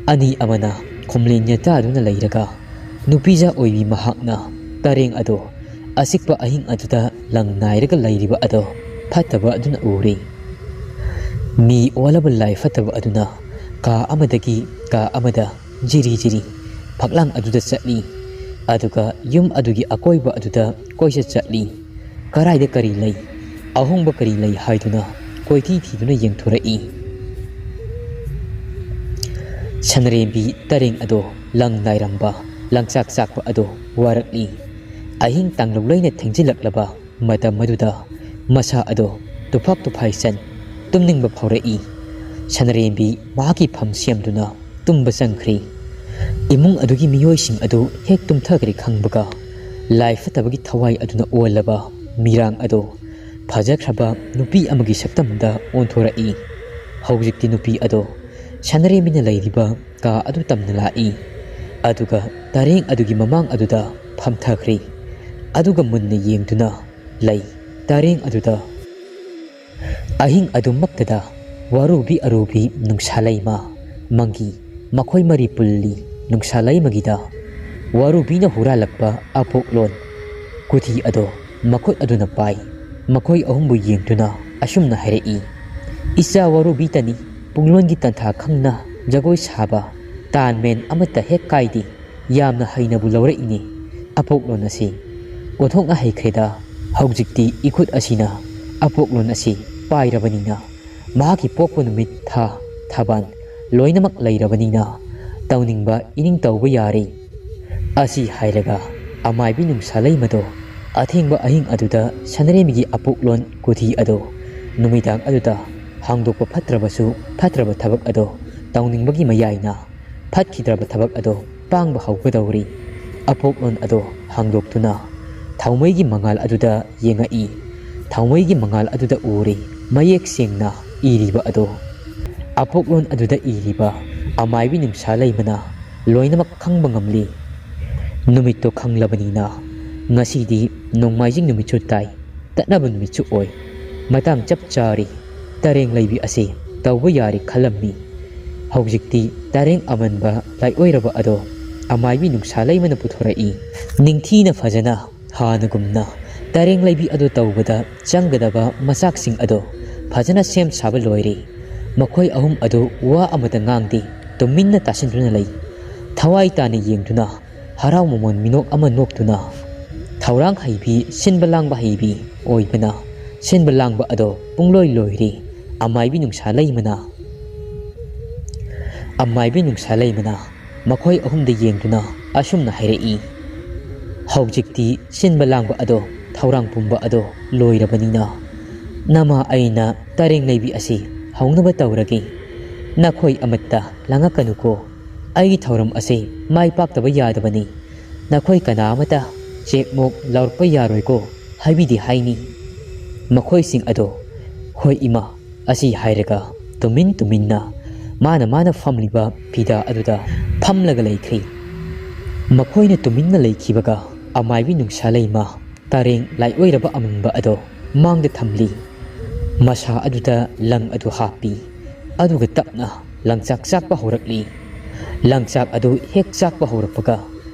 ꯑꯅꯤ ꯑꯃꯅ ꯈꯣꯝꯂꯦꯟ ꯌꯦꯇꯥꯗꯨꯅ ꯂꯩꯔꯒ, ꯅꯨꯄꯤꯖꯥ ꯑꯣꯏꯕꯤ ꯃꯍꯥꯛꯅ ꯇꯔꯦꯡ ꯑꯗꯣ ꯑꯆꯤꯛꯄ ꯑꯍꯤꯡ ꯑꯗꯨꯗ ꯂꯪ ꯅꯥꯏꯔꯒ ꯂꯩꯔꯤꯕ ꯑꯗꯣ ꯐꯠꯇꯕ ꯑꯗꯨꯅ ꯎꯔꯦ꯫ ꯃꯤ ꯑꯣꯜꯂꯕ ꯂꯥꯏ ꯐꯠꯇꯕ ꯑꯗꯨꯅ ꯀꯥ ꯑꯃꯗꯒꯤ ꯀꯥ ꯑꯃꯗ ꯖꯤꯔꯤ ꯖꯤꯔꯤ ꯐꯛꯂꯥꯡ ꯑꯗꯨꯗ ꯆꯠꯂꯤ꯫ ꯑꯗꯨꯒ ꯌꯨꯝ ꯑꯗꯨꯒꯤ ꯑꯀꯣꯏꯕ ꯑꯗꯨꯗ ꯀꯣꯏꯆꯠ ꯆꯠꯂꯤ꯫ ꯀꯔꯥꯏꯗ ꯀꯔꯤ ꯂꯩ, ꯑꯍꯣꯡꯕ ꯀꯔꯤ ꯂꯩ ꯍꯥꯏꯗꯨꯅ ꯀꯣꯏꯊꯤ ꯊꯤꯗꯨꯅ ꯌꯦꯡꯊꯣꯔꯛꯏ꯫ ꯁꯅꯔꯦꯝꯕꯤ ꯇꯔꯦꯡ ꯑꯗꯣ ꯂꯪ ꯅꯥꯏꯔꯝꯕ, ꯂꯪꯆꯥꯛ ꯆꯥꯛꯄ ꯑꯗꯣ ꯋꯥꯔꯛꯂꯤ꯫ ꯑꯍꯤꯡ ꯇꯥꯡꯂꯧ ꯂꯩꯅ ꯊꯦꯡꯖꯤꯜꯂꯛꯂꯕ ꯃꯇꯝ ꯑꯗꯨꯗ ꯃꯁꯥ ꯑꯗꯣ ꯇꯨꯐꯥꯛ ꯇꯨꯐꯥꯏ ꯆꯟ ꯇꯨꯝꯅꯤꯡꯕ ꯐꯥꯎꯔꯛꯏ꯫ ꯁꯅꯔꯦꯝꯕꯤ ꯃꯍꯥꯛꯀꯤ ꯐꯝ ꯁꯦꯝꯗꯨꯅ ꯇꯨꯝꯕ ꯆꯪꯈ꯭ꯔꯤ꯫ ꯏꯃꯨꯡ ꯑꯗꯨꯒꯤ ꯃꯤꯑꯣꯏꯁꯤꯡ ꯑꯗꯨ ꯍꯦꯛ ꯇꯨꯝꯊꯈ꯭ꯔꯦ ꯈꯪꯕꯒ, ꯂꯥꯏ ꯐꯠꯇꯕꯒꯤ ꯊꯋꯥꯏ ꯑꯗꯨꯅ ꯑꯣꯜꯂꯕ ꯃꯤꯔꯥꯡ ꯑꯗꯣ ꯐꯖꯈ꯭ꯔꯕ ꯅꯨꯄꯤ ꯑꯃꯒꯤ ꯁꯛꯇꯝꯗ ꯑꯣꯟꯊꯣꯔꯛꯏ꯫ ꯍꯧꯖꯤꯛꯇꯤ ꯅꯨꯄꯤ ꯑꯗꯣ ꯁꯅꯔꯦꯝꯕꯤꯅ ꯂꯩꯔꯤꯕ ꯀꯥ ꯑꯗꯨ ꯇꯝꯅ ꯂꯥꯛꯏ꯫ ꯑꯗꯨꯒ ꯇꯔꯦꯡ ꯑꯗꯨꯒꯤ ꯃꯃꯥꯡ ꯑꯗꯨꯗ ꯐꯝꯊꯈ꯭ꯔꯦ꯫ ꯑꯗꯨꯒ ꯃꯨꯟꯅ ꯌꯦꯡꯗꯨꯅ ꯂꯩ꯫ ꯇꯔꯦꯡ ꯑꯗꯨꯗ ꯑꯍꯤꯡ ꯑꯗꯨꯃꯛꯇꯗ ꯋꯥꯔꯨꯕꯤ ꯑꯔꯨꯕꯤ ꯅꯨꯡꯁꯥ ꯂꯩꯃ ꯃꯪꯒꯤ ꯃꯈꯣꯏ ꯃꯔꯤ ꯄꯨꯜꯂꯤ꯫ ꯅꯨꯡꯁꯥ ꯂꯩꯃꯒꯤꯗ ꯋꯥꯔꯨꯕꯤꯅ ꯍꯨꯔꯥꯜꯂꯛꯄ ꯑꯄꯣꯛꯂꯣꯟ ꯀꯨꯊꯤ ꯑꯗꯣ ꯃꯈꯨꯠ ꯑꯗꯨꯅ ꯄꯥꯏ꯫ ꯃꯈꯣꯏ ꯑꯍꯨꯝꯕꯨ ꯌꯦꯡꯗꯨꯅ ꯑꯁꯨꯝꯅ ꯍꯥꯏꯔꯛꯏ, "ꯏꯆꯥ ꯋꯥꯔꯨꯕꯤꯇꯅꯤ ꯄꯨꯡꯂꯣꯟꯒꯤ ꯇꯟꯊꯥ ꯈꯪꯅ ꯖꯒꯣꯏ ꯁꯥꯕ, ꯇꯥꯟꯃꯦꯟ ꯑꯃꯠꯇ ꯍꯦꯛ ꯀꯥꯏꯗꯦ꯫ ꯌꯥꯝꯅ ꯍꯩꯅꯕꯨ ꯂꯧꯔꯛꯏꯅꯦ ꯑꯄꯣꯛꯂꯣꯟ ꯑꯁꯤ꯫ ꯑꯣꯟꯊꯣꯛꯅ ꯍꯩꯈ꯭ꯔꯦꯗ꯫ ꯍꯧꯖꯤꯛꯇꯤ ꯏꯈꯨꯠ ꯑꯁꯤꯅ ꯑꯄꯣꯛꯂꯣꯟ ꯑꯁꯤ ꯄꯥꯏꯔꯕꯅꯤꯅ ꯃꯍꯥꯛꯀꯤ ꯄꯣꯛꯄ ꯅꯨꯃꯤꯠ, ꯊꯥ, ꯊꯥꯕꯜ ꯂꯣꯏꯅꯃꯛ ꯂꯩꯔꯕꯅꯤꯅ ꯇꯧꯅꯤꯡꯕ ꯏꯅꯤꯡ ꯇꯧꯕ ꯌꯥꯔꯦ"꯫ ꯑꯁꯤ ꯍꯥꯏꯔꯒ ꯑꯃꯥꯏꯕꯤ ꯅꯨꯡꯁꯥ ꯂꯩꯃꯗꯣ ꯑꯊꯦꯡꯕ ꯑꯍꯤꯡ ꯑꯗꯨꯗ ꯁꯅꯔꯦꯝꯕꯤꯒꯤ ꯑꯄꯣꯛꯂꯣꯟ ꯀꯨꯊꯤ ꯑꯗꯣ ꯅꯨꯃꯤꯗꯥꯡ ꯑꯗꯨꯗ ꯍꯥꯡꯗꯣꯛꯄ ꯐꯠꯇ꯭ꯔꯕꯁꯨ, ꯐꯠꯇ꯭ꯔꯕ ꯊꯕꯛ ꯑꯗꯣ ꯇꯧꯅꯤꯡꯕꯒꯤ ꯃꯌꯥꯏꯅ ꯐꯠꯈꯤꯗ꯭ꯔꯕ ꯊꯕꯛ ꯑꯗꯣ ꯄꯥꯡꯕ ꯍꯧꯒꯗꯧꯔꯤ꯫ ꯑꯄꯣꯛꯂꯣꯟ ꯑꯗꯣ ꯍꯥꯡꯗꯣꯛꯇꯨꯅ ꯊꯥꯎꯃꯩꯒꯤ ꯃꯉꯥꯜ ꯑꯗꯨꯗ ꯌꯦꯡꯉꯛꯏ꯫ ꯊꯥꯎꯃꯩꯒꯤ ꯃꯉꯥꯜ ꯑꯗꯨꯗ ꯎꯔꯦ ꯃꯌꯦꯛ ꯁꯦꯡꯅ ꯏꯔꯤꯕ ꯑꯗꯣ꯫ ꯑꯄꯣꯛꯂꯣꯟ ꯑꯗꯨꯗ ꯏꯔꯤꯕ ꯑꯃꯥꯏꯕꯤ ꯅꯨꯡꯁꯥ ꯂꯩꯃꯅ ꯂꯣꯏꯅꯃꯛ ꯈꯪꯕ ꯉꯝꯂꯤ꯫ ꯅꯨꯃꯤꯠꯇꯣ ꯈꯪꯂꯕꯅꯤꯅ ꯉꯁꯤꯗꯤ ꯅꯣꯡꯃꯥꯏꯖꯤꯡ ꯅꯨꯃꯤꯠꯁꯨ ꯇꯥꯏ, ꯇꯠꯅꯕ ꯅꯨꯃꯤꯠꯁꯨ ꯑꯣꯏ꯫ ꯃꯇꯥꯡ ꯆꯞ ꯆꯥꯔꯤ꯫ ꯇꯔꯦꯡ ꯂꯩꯕꯤ ꯑꯁꯤ ꯇꯧꯕ ꯌꯥꯔꯦ ꯈꯜꯂꯝꯃꯤ꯫ ꯍꯧꯖꯤꯛꯇꯤ ꯇꯔꯦꯡ ꯑꯃꯟꯕ ꯂꯥꯏꯑꯣꯏꯔꯕ ꯑꯗꯣ ꯑꯃꯥꯏꯕꯤ ꯅꯨꯡꯁꯥ ꯂꯩꯃꯅ ꯄꯨꯊꯣꯔꯛꯏ꯫ ꯅꯤꯡꯊꯤꯅ ꯐꯖꯅ ꯍꯥꯟꯅꯒꯨꯝꯅ ꯇꯔꯦꯡ ꯂꯩꯕꯤ ꯑꯗꯨ ꯇꯧꯕꯗ ꯆꯪꯒꯗꯕ ꯃꯆꯥꯛꯁꯤꯡ ꯑꯗꯨ ꯐꯖꯅ ꯁꯦꯝ ꯁꯥꯕ ꯂꯣꯏꯔꯦ꯫ ꯃꯈꯣꯏ ꯑꯍꯨꯝ ꯑꯗꯨ ꯋꯥ ꯑꯃꯇ ꯉꯥꯡꯗꯦ, ꯇꯨꯃꯤꯟꯅ ꯇꯥꯁꯤꯟꯗꯨꯅ ꯂꯩ꯫ ꯊꯋꯥꯏ ꯇꯥꯅ ꯌꯦꯡꯗꯨꯅ ꯍꯔꯥꯎ ꯃꯃꯣꯟ ꯃꯤꯅꯣꯛ ꯑꯃ ꯅꯣꯛꯇꯨꯅ ꯊꯧꯔꯥꯡ ꯍꯩꯕꯤ, ꯁꯤꯟꯕ ꯂꯥꯡꯕ ꯍꯩꯕꯤ ꯑꯣꯏꯕꯅ ꯁꯤꯟꯕ ꯂꯥꯡꯕ ꯑꯗꯣ ꯄꯨꯡꯂꯣꯏ ꯂꯣꯏꯔꯦ꯫ ꯑꯃꯥꯏꯕꯤ ꯅꯨꯡꯁꯥ ꯂꯩꯃꯅ, ꯑꯃꯥꯏꯕꯤ ꯅꯨꯡꯁꯥ ꯂꯩꯃꯅ ꯃꯈꯣꯏ ꯑꯍꯨꯝꯗ ꯌꯦꯡꯗꯨꯅ ꯑꯁꯨꯝꯅ ꯍꯥꯏꯔꯛꯏ, "ꯍꯧꯖꯤꯛꯇꯤ ꯁꯤꯟꯕ ꯂꯥꯡꯕ ꯑꯗꯣ, ꯊꯧꯔꯥꯡ ꯄꯨꯝꯕ ꯑꯗꯣ ꯂꯣꯏꯔꯕꯅꯤꯅ, ꯅꯃꯥ ꯑꯩꯅ ꯇꯔꯦꯡ ꯂꯩꯕꯤ ꯑꯁꯤ ꯍꯧꯅꯕ ꯇꯧꯔꯒꯦ꯫ ꯅꯈꯣꯏ ꯑꯃꯠꯇ ꯂꯥꯡꯉꯛꯀꯅꯨꯀꯣ꯫ ꯑꯩꯒꯤ ꯊꯧꯔꯝ ꯑꯁꯤ ꯃꯥꯏ ꯄꯥꯛꯇꯕ ꯌꯥꯗꯕꯅꯤ꯫ ꯅꯈꯣꯏ ꯀꯅꯥ ꯑꯃꯠꯇ ꯆꯦꯛꯃꯣꯛ ꯂꯥꯎꯔꯛꯄ ꯌꯥꯔꯣꯏꯀꯣ ꯍꯥꯏꯕꯤꯗꯦ ꯍꯥꯏꯅꯤ꯫" ꯃꯈꯣꯏꯁꯤꯡ ꯑꯗꯣ, "ꯍꯣꯏ ꯏꯃꯥ," ꯑꯁꯤ ꯍꯥꯏꯔꯒ ꯇꯨꯃꯤꯟ ꯇꯨꯃꯤꯟꯅ ꯃꯥꯅ ꯃꯥꯅ ꯐꯝꯂꯤꯕ ꯐꯤꯗꯥ ꯑꯗꯨꯗ ꯐꯝꯂꯒ ꯂꯩꯈ꯭ꯔꯤ꯫ ꯃꯈꯣꯏꯅ ꯇꯨꯃꯤꯟꯅ ꯂꯩꯈꯤꯕꯒ ꯑꯃꯥꯏꯕꯤ ꯅꯨꯡꯁꯥ ꯂꯩꯃ ꯇꯔꯦꯡ ꯂꯥꯏꯑꯣꯏꯔꯕ ꯑꯃꯟꯕ ꯑꯗꯣ ꯃꯥꯡꯗ ꯊꯝꯂꯤ꯫ ꯃꯁꯥ ꯑꯗꯨꯗ ꯂꯪ ꯑꯗꯨ ꯍꯥꯞꯄꯤ꯫ ꯑꯗꯨꯒ ꯇꯞꯅ ꯂꯪꯆꯥꯛ ꯆꯥꯛꯄ ꯍꯧꯔꯛꯂꯤ꯫ ꯂꯪꯆꯥꯛ ꯑꯗꯨ ꯍꯦꯛ ꯆꯥꯛꯄ ꯍꯧꯔꯛꯄꯒ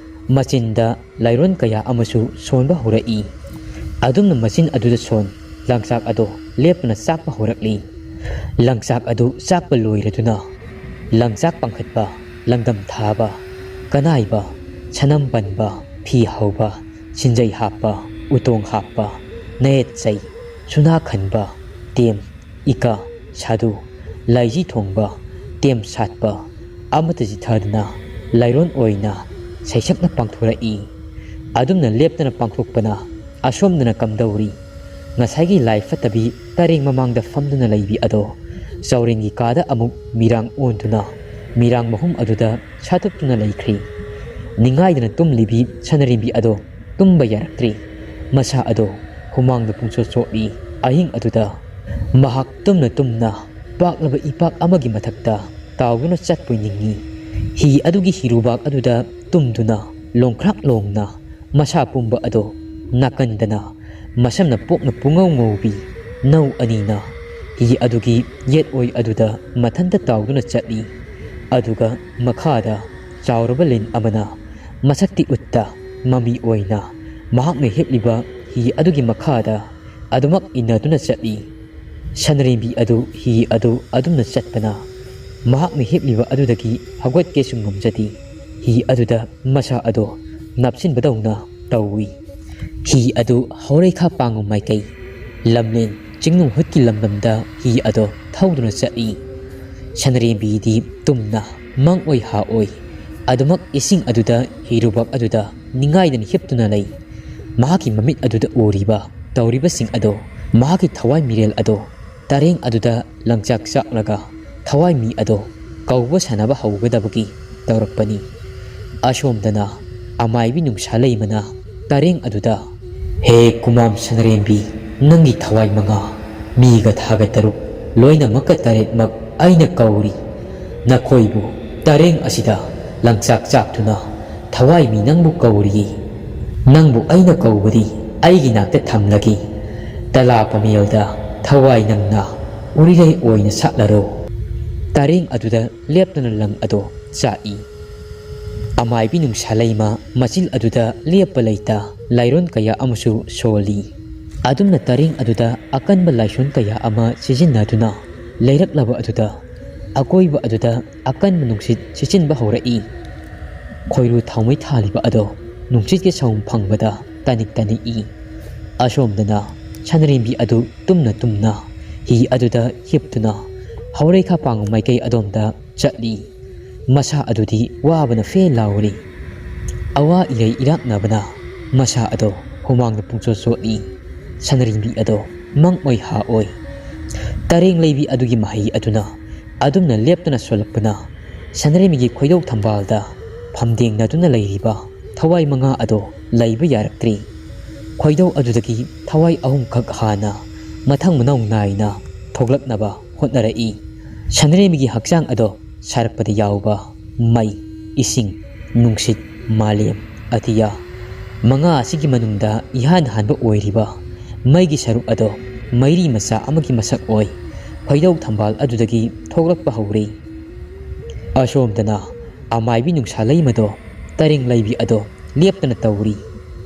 ꯃꯆꯤꯟꯗ ꯂꯥꯏꯔꯣꯟ ꯀꯌꯥ ꯑꯃꯁꯨ ꯁꯣꯟꯕ ꯍꯧꯔꯛꯏ꯫ ꯑꯗꯨꯝꯅ ꯃꯆꯤꯟ ꯑꯗꯨꯗ ꯁꯣꯟ ꯂꯪꯆꯥꯛ ꯑꯗꯨ ꯂꯦꯞꯇꯅ ꯆꯥꯛꯄ ꯍꯧꯔꯛꯂꯤ꯫ ꯂꯪꯆꯥꯛ ꯑꯗꯨ ꯆꯥꯛꯄ ꯂꯣꯏꯔꯗꯨꯅ ꯂꯪꯆꯥꯛ ꯄꯥꯡꯈꯠꯄ, ꯂꯪꯗꯝ ꯊꯥꯕ, ꯀꯅꯥꯏꯕ, ꯁꯅꯝ ꯄꯟꯕ, ꯐꯤ ꯍꯧꯕ, ꯁꯤꯟꯖꯩ ꯍꯥꯞꯄ, ꯎꯇꯣꯡ ꯍꯥꯞꯄ, ꯅꯌꯦꯠ ꯆꯩ, ꯁꯨꯅꯥ ꯈꯟꯕ, ꯇꯦꯝ, ꯏꯀꯥ, ꯁꯥꯗꯨ, ꯂꯥꯏꯖꯤ ꯊꯣꯡꯕ, ꯇꯦꯝ ꯁꯥꯠꯄ, ꯑꯃꯠꯇ ꯆꯤꯊꯗꯅ ꯂꯥꯏꯔꯣꯟ ꯑꯣꯏꯅ ꯁꯩꯁꯛꯅ ꯄꯥꯡꯊꯣꯔꯛꯏ꯫ ꯑꯗꯨꯝꯅ ꯂꯦꯞꯇꯅ ꯄꯥꯡꯊꯣꯛꯄꯅ ꯑꯁꯣꯝꯗꯅ ꯀꯝꯗꯧꯔꯤ? ꯉꯁꯥꯏꯒꯤ ꯂꯥꯏ ꯐꯠꯇꯕꯤ ꯇꯔꯦꯡ ꯃꯃꯥꯡꯗ ꯐꯝꯗꯨꯅ ꯂꯩꯕꯤ ꯑꯗꯣ ꯆꯥꯎꯔꯦꯟꯒꯤ ꯀꯥꯗ ꯑꯃꯨꯛ ꯃꯤꯔꯥꯡ ꯑꯣꯟꯗꯨꯅ ꯃꯤꯔꯥꯡ ꯃꯍꯨꯝ ꯑꯗꯨꯗ ꯁꯥꯇꯨꯞꯇꯨꯅ ꯂꯩꯈ꯭ꯔꯤ꯫ ꯅꯤꯡꯉꯥꯏꯗꯅ ꯇꯨꯝꯂꯤꯕꯤ ꯁꯅꯔꯤꯕꯤ ꯑꯗꯣ ꯇꯨꯝꯕ ꯌꯥꯔꯛꯇ꯭ꯔꯤ꯫ ꯃꯁꯥ ꯑꯗꯣ ꯍꯨꯃꯥꯡꯗ ꯄꯨꯡꯆꯣꯠ ꯆꯣꯠꯂꯤ꯫ ꯑꯍꯤꯡ ꯑꯗꯨꯗ ꯃꯍꯥꯛ ꯇꯨꯝꯅ ꯇꯨꯝꯅ ꯄꯥꯛꯂꯕ ꯏꯄꯥꯛ ꯑꯃꯒꯤ ꯃꯊꯛꯇ ꯇꯥꯎꯗꯨꯅ ꯆꯠꯄꯣꯏ ꯅꯤꯡꯏ꯫ ꯍꯤ ꯑꯗꯨꯒꯤ ꯍꯤꯔꯨꯕꯥꯛ ꯑꯗꯨꯗ ꯇꯨꯝꯗꯨꯅ ꯂꯣꯡꯈ꯭ꯔꯥꯛ ꯂꯣꯡꯅ ꯃꯁꯥ ꯄꯨꯝꯕ ꯑꯗꯣ ꯅꯥꯀꯟꯗꯅ ꯃꯁꯝꯅ ꯄꯣꯛꯅ ꯄꯨꯡꯉꯧ ꯉꯧꯕꯤ ꯅꯧ ꯑꯅꯤꯅ ꯍꯤ ꯑꯗꯨꯒꯤ ꯌꯦꯠ ꯑꯣꯏ ꯑꯗꯨꯗ ꯃꯊꯟꯇ ꯇꯥꯎꯗꯨꯅ ꯆꯠꯂꯤ꯫ ꯑꯗꯨꯒ ꯃꯈꯥꯗ ꯆꯥꯎꯔꯕ ꯂꯤꯟ ꯑꯃꯅ ꯃꯁꯛꯇꯤ ꯎꯠꯇ ꯃꯃꯤ ꯑꯣꯏꯅ ꯃꯍꯥꯛꯅ ꯍꯤꯞꯂꯤꯕ ꯍꯤ ꯑꯗꯨꯒꯤ ꯃꯈꯥꯗ ꯑꯗꯨꯃꯛ ꯏꯟꯅꯗꯨꯅ ꯆꯠꯂꯤ꯫ ꯁꯟꯔꯦꯝꯕꯤ ꯑꯗꯨ ꯍꯤ ꯑꯗꯨ ꯑꯗꯨꯝꯅ ꯆꯠꯄꯅ ꯃꯍꯥꯛꯅ ꯍꯤꯞꯂꯤꯕ ꯑꯗꯨꯗꯒꯤ ꯍꯧꯒꯠꯀꯦꯁꯨ ꯉꯝꯖꯗꯦ꯫ ꯍꯤ ꯑꯗꯨꯗ ꯃꯁꯥ ꯑꯗꯣ ꯅꯞꯁꯤꯟꯕꯗꯧꯅ ꯇꯧꯏ꯫ ꯍꯤ ꯑꯗꯨ ꯍꯧꯔꯩꯈꯥ ꯄꯥꯡꯉꯨ ꯃꯥꯏꯀꯩ ꯂꯝꯂꯦꯟ ꯆꯤꯡꯅꯨꯡ ꯍꯨꯠꯀꯤ ꯂꯝꯗꯝꯗ ꯍꯤ ꯑꯗꯣ ꯊꯧꯗꯨꯅ ꯆꯠꯂꯤ꯫ ꯁꯟꯔꯦꯝꯕꯤꯗꯤ ꯇꯨꯝꯅ ꯃꯪ ꯑꯣꯏ ꯍꯥ ꯑꯣꯏ ꯑꯗꯨꯃꯛ ꯏꯁꯤꯡ ꯑꯗꯨꯗ ꯍꯤꯔꯨꯕꯛ ꯑꯗꯨꯗ ꯅꯤꯡꯉꯥꯏꯗꯅ ꯍꯤꯞꯇꯨꯅ ꯂꯩ꯫ ꯃꯍꯥꯛꯀꯤ ꯃꯃꯤꯠ ꯑꯗꯨꯗ ꯎꯔꯤꯕ ꯇꯧꯔꯤꯕꯁꯤꯡ ꯑꯗꯣ ꯃꯍꯥꯛꯀꯤ ꯊꯋꯥꯏ ꯃꯤꯔꯦꯜ ꯑꯗꯣ ꯇꯔꯦꯡ ꯑꯗꯨꯗ ꯂꯪꯆꯥꯛ ꯆꯥꯛꯂꯒ ꯊꯋꯥꯏ ꯃꯤ ꯑꯗꯣ ꯀꯧꯕ ꯁꯥꯟꯅꯕ ꯍꯧꯒꯗꯕꯒꯤ ꯇꯧꯔꯛꯄꯅꯤ꯫ ꯑꯁꯣꯝꯗꯅ ꯑꯃꯥꯏꯕꯤ ꯅꯨꯡꯁꯥ ꯂꯩꯃꯅ ꯇꯔꯦꯡ ꯑꯗꯨꯗ, "ꯍꯦ ꯀꯨꯃꯥꯝ ꯁꯅꯔꯦꯝꯕꯤ, ꯅꯪꯒꯤ ꯊꯋꯥꯏ ꯃꯉꯥ, ꯃꯤꯒ ꯊꯥꯒ ꯇꯔꯨꯛ, ꯂꯣꯏꯅꯃꯛꯀ ꯇꯔꯦꯠꯃꯛ ꯑꯩꯅ ꯀꯧꯔꯤ꯫ ꯅꯈꯣꯏꯕꯨ ꯇꯔꯦꯡ ꯑꯁꯤꯗ ꯂꯪꯆꯥꯛ ꯆꯥꯛꯇꯨꯅ ꯊꯋꯥꯏ ꯃꯤ ꯅꯪꯕꯨ ꯀꯧꯔꯤꯌꯦ꯫ ꯅꯪꯕꯨ ꯑꯩꯅ ꯀꯧꯕꯗꯤ ꯑꯩꯒꯤ ꯅꯥꯛꯇ ꯊꯝꯂꯒꯦ꯫ ꯇꯂꯥ ꯄꯥꯃꯦꯜꯗ ꯊꯋꯥꯏ ꯅꯪꯅ ꯎꯔꯤꯔꯩ ꯑꯣꯏꯅ ꯁꯥꯠꯂꯔꯣ꯫" ꯇꯔꯦꯡ ꯑꯗꯨꯗ ꯂꯦꯞꯇꯨꯅ ꯂꯪ ꯑꯗꯣ ꯆꯥꯛꯏ꯫ ꯑꯃꯥꯏꯕꯤ ꯅꯨꯡꯁꯥ ꯂꯩꯃ ꯃꯆꯤꯜ ꯑꯗꯨꯗ ꯂꯦꯞꯄ ꯂꯩꯇ ꯂꯥꯏꯔꯣꯟ ꯀꯌꯥ ꯑꯃꯁꯨ ꯁꯣꯜꯂꯤ꯫ ꯑꯗꯨꯝꯅ ꯇꯔꯦꯡ ꯑꯗꯨꯗ ꯑꯀꯟꯕ ꯂꯥꯏꯁꯣꯟ ꯀꯌꯥ ꯑꯃ ꯁꯤꯖꯤꯟꯅꯗꯨꯅ ꯂꯩꯔꯛꯂꯕ ꯑꯗꯨꯗ ꯑꯀꯣꯏꯕ ꯑꯗꯨꯗ ꯑꯀꯟꯕ ꯅꯨꯡꯁꯤꯠ ꯁꯤꯠꯆꯤꯟꯕ ꯍꯧꯔꯛꯏ꯫ ꯈꯣꯏꯔꯨ ꯊꯥꯎꯃꯩ ꯊꯥꯜꯂꯤꯕ ꯑꯗꯣ ꯅꯨꯡꯁꯤꯠꯀꯤ ꯁꯍꯨꯝ ꯐꯪꯕꯗ ꯇꯅꯤꯛ ꯇꯅꯤꯛꯏ꯫ ꯑꯁꯣꯝꯗꯅ ꯁꯟꯔꯦꯝꯕꯤ ꯑꯗꯨ ꯇꯨꯝꯅ ꯇꯨꯝꯅ ꯍꯤ ꯑꯗꯨꯗ ꯍꯤꯞꯇꯨꯅ ꯍꯧꯔꯩꯈꯥ ꯄꯥꯡꯕ ꯃꯥꯏꯀꯩ ꯑꯗꯣꯝꯗ ꯆꯠꯂꯤ꯫ ꯃꯁꯥ ꯑꯗꯨꯗꯤ ꯋꯥꯕꯅ ꯐꯦ ꯂꯥꯎꯔꯤ꯫ ꯑꯋꯥ ꯏꯔꯩ ꯏꯔꯥꯛꯅꯕꯅ ꯃꯁꯥ ꯑꯗꯣ ꯍꯨꯃꯥꯡꯅ ꯄꯨꯡꯆꯣꯠ ꯆꯣꯠꯂꯤ꯫ ꯁꯟꯔꯦꯝꯕꯤ ꯑꯗꯣ ꯃꯪ ꯑꯣꯏ ꯍꯥ ꯑꯣꯏ꯫ ꯇꯔꯦꯡ ꯂꯩꯕꯤ ꯑꯗꯨꯒꯤ ꯃꯍꯩ ꯑꯗꯨꯅ ꯑꯗꯨꯝꯅ ꯂꯦꯞꯇꯅ ꯁꯣꯜꯂꯛꯄꯅ ꯁꯟꯔꯦꯝꯕꯤꯒꯤ ꯈꯣꯏꯗꯧ ꯊꯝꯕꯥꯜꯗ ꯐꯝꯗꯦꯡꯅꯗꯨꯅ ꯂꯩꯔꯤꯕ ꯊꯋꯥꯏ ꯃꯉꯥ ꯑꯗꯣ ꯂꯩꯕ ꯌꯥꯔꯛꯇ꯭ꯔꯤ꯫ ꯈꯣꯏꯗꯧ ꯑꯗꯨꯗꯒꯤ ꯊꯋꯥꯏ ꯑꯍꯨꯝꯈꯛ ꯍꯥꯟꯅ ꯃꯊꯪ ꯃꯅꯥꯎ ꯅꯥꯏꯅ ꯊꯣꯛꯂꯛꯅꯕ ꯍꯣꯠꯅꯔꯛꯏ꯫ ꯁꯅꯔꯦꯝꯕꯤꯒꯤ ꯍꯛꯆꯥꯡ ꯑꯗꯣ ꯁꯥꯔꯛꯄꯗ ꯌꯥꯎꯕ ꯃꯩ, ꯏꯁꯤꯡ, ꯅꯨꯡꯁꯤꯠ, ꯃꯥꯂꯦꯝ, ꯑꯇꯤꯌꯥ ꯃꯉꯥ ꯑꯁꯤꯒꯤ ꯃꯅꯨꯡꯗ ꯏꯍꯥꯟ ꯍꯥꯟꯕ ꯑꯣꯏꯔꯤꯕ ꯃꯩꯒꯤ ꯁꯔꯨꯛ ꯑꯗꯣ ꯃꯩꯔꯤ ꯃꯆꯥ ꯑꯃꯒꯤ ꯃꯁꯛ ꯑꯣꯏ ꯈꯣꯏꯗꯧ ꯊꯝꯕꯥꯜ ꯑꯗꯨꯗꯒꯤ ꯊꯣꯛꯂꯛꯄ ꯍꯧꯔꯤ꯫ ꯑꯁꯣꯝꯗꯅ ꯑꯃꯥꯏꯕꯤ ꯅꯨꯡꯁꯥ ꯂꯩꯃꯗꯣ ꯇꯔꯦꯡ ꯂꯩꯕꯤ ꯑꯗꯣ ꯂꯦꯞꯇꯅ ꯇꯧꯔꯤ꯫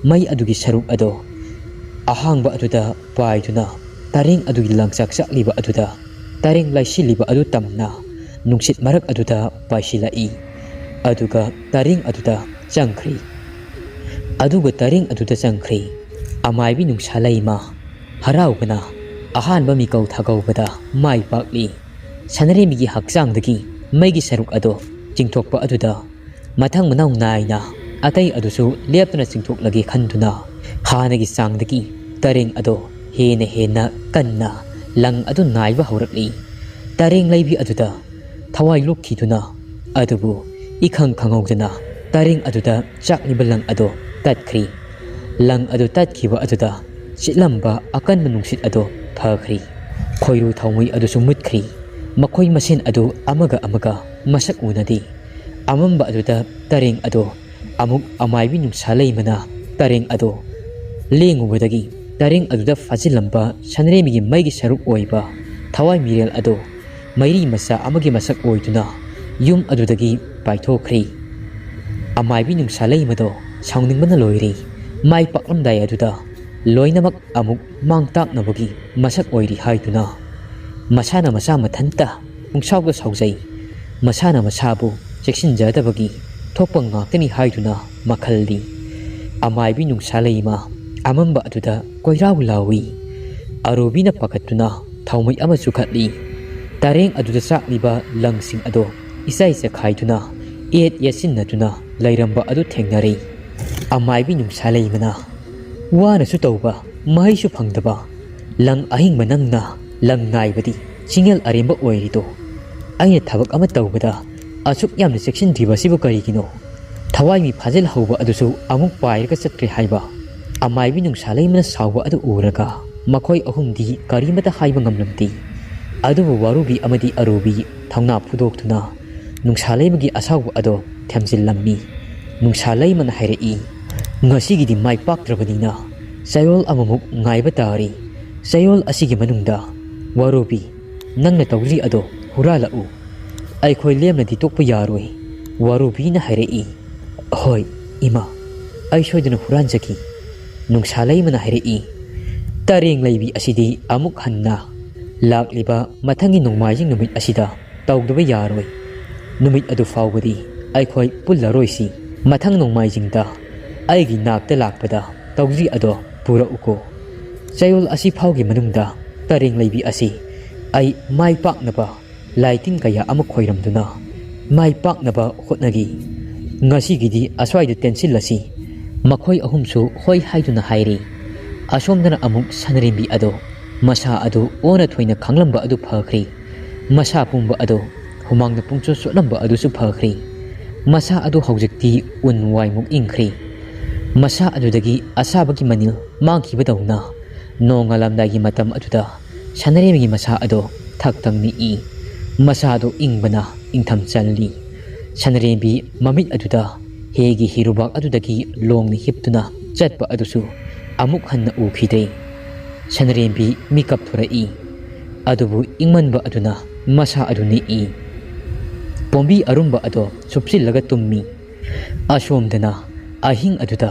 ꯃꯩ ꯑꯗꯨꯒꯤ ꯁꯔꯨꯛ ꯑꯗꯣ ꯑꯍꯥꯡꯕ ꯑꯗꯨꯗ ꯄꯥꯏꯗꯨꯅ ꯇꯔꯦꯡ ꯑꯗꯨꯒꯤ ꯂꯪꯆꯥꯛ ꯆꯥꯛꯂꯤꯕ ꯑꯗꯨꯗ ꯇꯔꯦꯡ ꯂꯩꯁꯤꯜꯂꯤꯕ ꯑꯗꯨ ꯇꯝꯅ ꯅꯨꯡꯁꯤꯠ ꯃꯔꯛ ꯑꯗꯨꯗ ꯄꯥꯏꯁꯤꯜꯂꯛꯏ꯫ ꯑꯗꯨꯒ ꯇꯔꯦꯡ ꯑꯗꯨꯗ ꯆꯪꯈ꯭ꯔꯤ꯫ ꯑꯗꯨꯒ ꯇꯔꯦꯡ ꯑꯗꯨꯗ ꯆꯪꯈ꯭ꯔꯤ꯫ ꯑꯃꯥꯏꯕꯤ ꯅꯨꯡꯁꯥ ꯂꯩꯃ ꯍꯔꯥꯎꯕꯅ ꯑꯍꯥꯟꯕ ꯃꯤꯀꯧ ꯊꯥꯒꯧꯕꯗ ꯃꯥꯏ ꯄꯥꯛꯂꯤ꯫ ꯁꯅꯔꯦꯝꯕꯤꯒꯤ ꯍꯛꯆꯥꯡꯗꯒꯤ ꯃꯩꯒꯤ ꯁꯔꯨꯛ ꯑꯗꯣ ꯆꯤꯡꯊꯣꯛꯄ ꯑꯗꯨꯗ ꯃꯊꯪ ꯃꯅꯥꯎ ꯅꯥꯏꯅ ꯑꯇꯩ ꯑꯗꯨꯁꯨ ꯂꯦꯞꯇꯅ ꯆꯤꯡꯊꯣꯛꯂꯒꯦ ꯈꯟꯗꯨꯅ ꯍꯥꯟꯅꯒꯤ ꯆꯥꯡꯗꯒꯤ ꯇꯔꯦꯡ ꯑꯗꯣ ꯍꯦꯟꯅ ꯍꯦꯟꯅ ꯀꯟꯅ ꯂꯪ ꯑꯗꯨ ꯅꯥꯏꯕ ꯍꯧꯔꯛꯂꯤ꯫ ꯇꯔꯦꯡ ꯂꯩꯕꯤ ꯑꯗꯨꯗ ꯊꯋꯥꯏ ꯂꯨꯞꯈꯤꯗꯨꯅ ꯑꯗꯨꯕꯨ ꯏꯈꯪ ꯈꯪꯍꯧꯗꯅ ꯇꯔꯦꯡ ꯑꯗꯨꯗ ꯆꯥꯛꯂꯤꯕ ꯂꯪ ꯑꯗꯣ ꯇꯠꯈ꯭ꯔꯤ꯫ ꯂꯪ ꯑꯗꯨ ꯇꯠꯈꯤꯕ ꯑꯗꯨꯗ ꯁꯤꯠꯂꯝꯕ ꯑꯀꯟꯕ ꯅꯨꯡꯁꯤꯠ ꯑꯗꯨ ꯐꯈ꯭ꯔꯤ꯫ ꯈꯣꯏꯔꯨ ꯊꯥꯎꯃꯩ ꯑꯗꯨꯁꯨ ꯃꯨꯠꯈ꯭ꯔꯤ꯫ ꯃꯈꯣꯏ ꯃꯁꯦꯟ ꯑꯗꯨ ꯑꯃꯒ ꯑꯃꯒ ꯃꯁꯛ ꯎꯅꯗꯦ꯫ ꯑꯃꯝꯕ ꯑꯗꯨꯗ ꯇꯔꯦꯡ ꯑꯗꯨ ꯑꯃꯨꯛ ꯑꯃꯥꯏꯕꯤ ꯅꯨꯡꯁꯥ ꯂꯩꯃꯅ ꯇꯔꯦꯡ ꯑꯗꯨ ꯂꯦꯡꯉꯨꯕꯗꯒꯤ ꯇꯔꯦꯡ ꯑꯗꯨꯗ ꯐꯥꯖꯤꯜꯂꯝꯕ ꯁꯟꯔꯦꯝꯕꯤꯒꯤ ꯃꯩꯒꯤ ꯁꯔꯨꯛ ꯑꯣꯏꯕ ꯊꯋꯥꯏ ꯃꯤꯔꯦꯜ ꯑꯗꯨ ꯃꯩꯔꯤ ꯃꯆꯥ ꯑꯃꯒꯤ ꯃꯁꯛ ꯑꯣꯏꯗꯨꯅ ꯌꯨꯝ ꯑꯗꯨꯗꯒꯤ ꯄꯥꯏꯊꯣꯛꯈ꯭ꯔꯤ꯫ ꯑꯃꯥꯏꯕꯤ ꯅꯨꯡꯁꯥ ꯂꯩꯃꯗꯣ ꯁꯥꯎꯅꯤꯡꯕꯅ ꯂꯣꯏꯔꯦ꯫ ꯃꯥꯏ ꯄꯥꯛꯂꯝꯗꯥꯏ ꯑꯗꯨꯗ ꯂꯣꯏꯅꯃꯛ ꯑꯃꯨꯛ ꯃꯥꯡ ꯇꯥꯛꯅꯕꯒꯤ ꯃꯁꯛ ꯑꯣꯏꯔꯤ ꯍꯥꯏꯗꯨꯅ ꯃꯁꯥꯅ ꯃꯁꯥ ꯃꯊꯟꯇ ꯄꯨꯡꯁꯥꯎꯗ ꯁꯥꯎꯖꯩ꯫ ꯃꯁꯥꯅ ꯃꯁꯥꯕꯨ ꯆꯦꯛꯁꯤꯟꯖꯗꯕꯒꯤ ꯊꯣꯛꯄ ꯉꯥꯛꯇꯅꯤ ꯍꯥꯏꯗꯨꯅ ꯃꯈꯜꯗꯤ ꯑꯃꯥꯏꯕꯤ ꯅꯨꯡꯁꯥ ꯂꯩꯃ ꯑꯃꯝꯕ ꯑꯗꯨꯗ ꯀꯣꯏꯔꯥꯎ ꯂꯥꯎꯏ꯫ ꯑꯔꯨꯕꯤꯅ ꯄꯥꯈꯠꯇꯨꯅ ꯊꯥꯎꯃꯩ ꯑꯃ ꯆꯨꯈꯠꯂꯤ꯫ ꯇꯔꯦꯡ ꯑꯗꯨꯗ ꯆꯥꯛꯂꯤꯕ ꯂꯪꯁꯤꯡ ꯑꯗꯣ ꯏꯆꯥꯏ ꯆꯈꯥꯏꯗꯨꯅ ꯏꯌꯦꯠ ꯌꯦꯠꯁꯤꯟꯅꯗꯨꯅ ꯂꯩꯔꯝꯕ ꯑꯗꯨ ꯊꯦꯡꯅꯔꯦ꯫ ꯑꯃꯥꯏꯕꯤ ꯅꯨꯡꯁꯥ ꯂꯩꯃꯅ ꯋꯥꯅꯁꯨ ꯇꯧꯕ, ꯃꯍꯩꯁꯨ ꯐꯪꯗꯕ, ꯂꯪ ꯑꯍꯤꯡꯕ ꯅꯪꯅ ꯂꯪ ꯅꯥꯏꯕꯗꯤ ꯆꯤꯡꯌꯦꯜ ꯑꯔꯦꯝꯕ ꯑꯣꯏꯔꯤꯗꯣ꯫ ꯑꯩꯅ ꯊꯕꯛ ꯑꯃ ꯇꯧꯕꯗ ꯑꯁꯨꯛ ꯌꯥꯝꯅ ꯆꯦꯛꯁꯤꯟꯗ꯭ꯔꯤꯕ ꯑꯁꯤꯕꯨ ꯀꯔꯤꯒꯤꯅꯣ? ꯊꯋꯥꯏ ꯃꯤ ꯐꯥꯖꯤꯜꯍꯧꯕ ꯑꯗꯨꯁꯨ ꯑꯃꯨꯛ ꯄꯥꯏꯔꯒ ꯆꯠꯈ꯭ꯔꯦ ꯍꯥꯏꯕ꯫ ꯑꯃꯥꯏꯕꯤ ꯅꯨꯡꯁꯥ ꯂꯩꯃꯅ ꯁꯥꯎꯕ ꯑꯗꯨ ꯎꯔꯒ ꯃꯈꯣꯏ ꯑꯍꯨꯝꯗꯤ ꯀꯔꯤꯃꯇ ꯍꯥꯏꯕ ꯉꯝꯂꯝꯗꯦ꯫ ꯑꯗꯨꯕꯨ ꯋꯥꯔꯨꯕꯤ ꯑꯃꯗꯤ ꯑꯔꯨꯕꯤ ꯊꯧꯅꯥ ꯐꯨꯗꯣꯛꯇꯨꯅ ꯅꯨꯡꯁꯥ ꯂꯩꯃꯒꯤ ꯑꯁꯥꯎꯕ ꯑꯗꯣ ꯊꯦꯝꯖꯤꯜꯂꯝꯃꯤ꯫ ꯅꯨꯡꯁꯥ ꯂꯩꯃꯅ ꯍꯥꯏꯔꯛꯏ, "ꯉꯁꯤꯒꯤꯗꯤ ꯃꯥꯏ ꯄꯥꯛꯇ꯭ꯔꯕꯅꯤꯅ ꯆꯌꯣꯜ ꯑꯃꯃꯨꯛ ꯉꯥꯏꯕ ꯇꯥꯔꯤ꯫ ꯆꯌꯣꯜ ꯑꯁꯤꯒꯤ ꯃꯅꯨꯡꯗ ꯋꯥꯔꯨꯕꯤ, ꯅꯪꯅ ꯇꯧꯔꯤ ꯑꯗꯣ ꯍꯨꯔꯥꯜꯂꯛꯎ꯫ ꯑꯩꯈꯣꯏ ꯂꯦꯝꯅꯗꯤ ꯇꯣꯛꯄ ꯌꯥꯔꯣꯏ꯫" ꯋꯥꯔꯨꯕꯤꯅ ꯍꯥꯏꯔꯛꯏ, "ꯍꯣꯏ, ꯏꯃꯥ, ꯑꯩ ꯁꯣꯏꯗꯅ ꯍꯨꯔꯥꯟꯖꯒꯦ꯫" ꯅꯨꯡꯁꯥ ꯂꯩꯃꯅ ꯍꯥꯏꯔꯛꯏ, "ꯇꯔꯦꯡ ꯂꯩꯕꯤ ꯑꯁꯤꯗꯤ ꯑꯃꯨꯛ ꯍꯟꯅ ꯂꯥꯛꯂꯤꯕ ꯃꯊꯪꯒꯤ ꯅꯣꯡꯃꯥꯏꯖꯤꯡ ꯅꯨꯃꯤꯠ ꯑꯁꯤꯗ ꯇꯧꯗꯕ ꯌꯥꯔꯣꯏ꯫ ꯅꯨꯃꯤꯠ ꯑꯗꯨ ꯐꯥꯎꯕꯗꯤ ꯑꯩꯈꯣꯏ ꯄꯨꯜꯂꯔꯣꯏꯁꯤ꯫ ꯃꯊꯪ ꯅꯣꯡꯃꯥꯏꯖꯤꯡꯗ ꯑꯩꯒꯤ ꯅꯥꯛꯇ ꯂꯥꯛꯄꯗ ꯇꯧꯗ꯭ꯔꯤ ꯑꯗꯣ ꯄꯨꯔꯛꯎꯀꯣ꯫ ꯆꯌꯣꯜ ꯑꯁꯤ ꯐꯥꯎꯒꯤ ꯃꯅꯨꯡꯗ ꯇꯔꯦꯡ ꯂꯩꯕꯤ ꯑꯁꯤ ꯑꯩ ꯃꯥꯏ ꯄꯥꯛꯅꯕ ꯂꯥꯏ ꯇꯤꯟ ꯀꯌꯥ ꯑꯃ ꯈꯣꯏꯔꯝꯗꯨꯅ ꯃꯥꯏ ꯄꯥꯛꯅꯕ ꯍꯣꯠꯅꯈꯤ꯫ ꯉꯁꯤꯒꯤꯗꯤ ꯑꯁ꯭ꯋꯥꯏꯗ ꯇꯦꯟꯁꯤꯜꯂꯁꯤ꯫" ꯃꯈꯣꯏ ꯑꯍꯨꯝꯁꯨ ꯍꯣꯏ ꯍꯥꯏꯗꯨꯅ ꯍꯥꯏꯔꯤ꯫ ꯑꯁꯣꯝꯗꯅ ꯑꯃꯨꯛ ꯁꯅꯔꯦꯝꯕꯤ ꯑꯗꯣ ꯃꯁꯥ ꯑꯗꯨ ꯑꯣꯟꯅ ꯊꯣꯏꯅ ꯈꯥꯡꯂꯝꯕ ꯑꯗꯨ ꯐꯈ꯭ꯔꯦ꯫ ꯃꯁꯥ ꯄꯨꯝꯕ ꯑꯗꯣ ꯍꯨꯃꯥꯡꯅ ꯄꯨꯡꯆꯣꯠ ꯆꯣꯠꯂꯝꯕ ꯑꯗꯨꯁꯨ ꯐꯈ꯭ꯔꯦ꯫ ꯃꯁꯥ ꯑꯗꯨ ꯍꯧꯖꯤꯛꯇꯤ ꯎꯟ ꯋꯥꯏꯃꯨꯛ ꯏꯪꯈ꯭ꯔꯦ꯫ ꯃꯁꯥ ꯑꯗꯨꯗꯒꯤ ꯑꯁꯥꯕꯒꯤ ꯃꯅꯤꯜ ꯃꯥꯡꯈꯤꯕꯗꯧꯅ ꯅꯣꯡꯉꯥꯜꯂꯝꯗꯥꯏꯒꯤ ꯃꯇꯝ ꯑꯗꯨꯗ ꯁꯅꯔꯦꯝꯕꯤꯒꯤ ꯃꯁꯥ ꯑꯗꯣ ꯊꯛ ꯊꯛ ꯅꯤꯛꯏ꯫ ꯃꯁꯥ ꯑꯗꯣ ꯏꯪꯕꯅ ꯏꯪꯊꯝ ꯆꯜꯂꯤ꯫ ꯁꯅꯔꯦꯝꯕꯤ ꯃꯃꯤꯠ ꯑꯗꯨꯗ ꯍꯦꯒꯤ ꯍꯤꯔꯨꯕꯥꯛ ꯑꯗꯨꯗꯒꯤ ꯂꯣꯡꯅ ꯍꯤꯞꯇꯨꯅ ꯆꯠꯄ ꯑꯗꯨꯁꯨ ꯑꯃꯨꯛ ꯍꯟꯅ ꯎꯈꯤꯗ꯭ꯔꯦ꯫ ꯁꯅꯔꯦꯝꯕꯤ ꯃꯤꯀꯞ ꯊꯣꯔꯛꯏ꯫ ꯑꯗꯨꯕꯨ ꯏꯪꯃꯟꯕ ꯑꯗꯨꯅ ꯃꯁꯥ ꯑꯗꯨ ꯅꯤꯛꯏ꯫ ꯄꯣꯝꯕꯤ ꯑꯔꯨꯝꯕ ꯑꯗꯣ ꯁꯨꯞꯆꯤꯜꯂꯒ ꯇꯨꯝꯃꯤ꯫ ꯑꯁꯣꯝꯗꯅ ꯑꯍꯤꯡ ꯑꯗꯨꯗ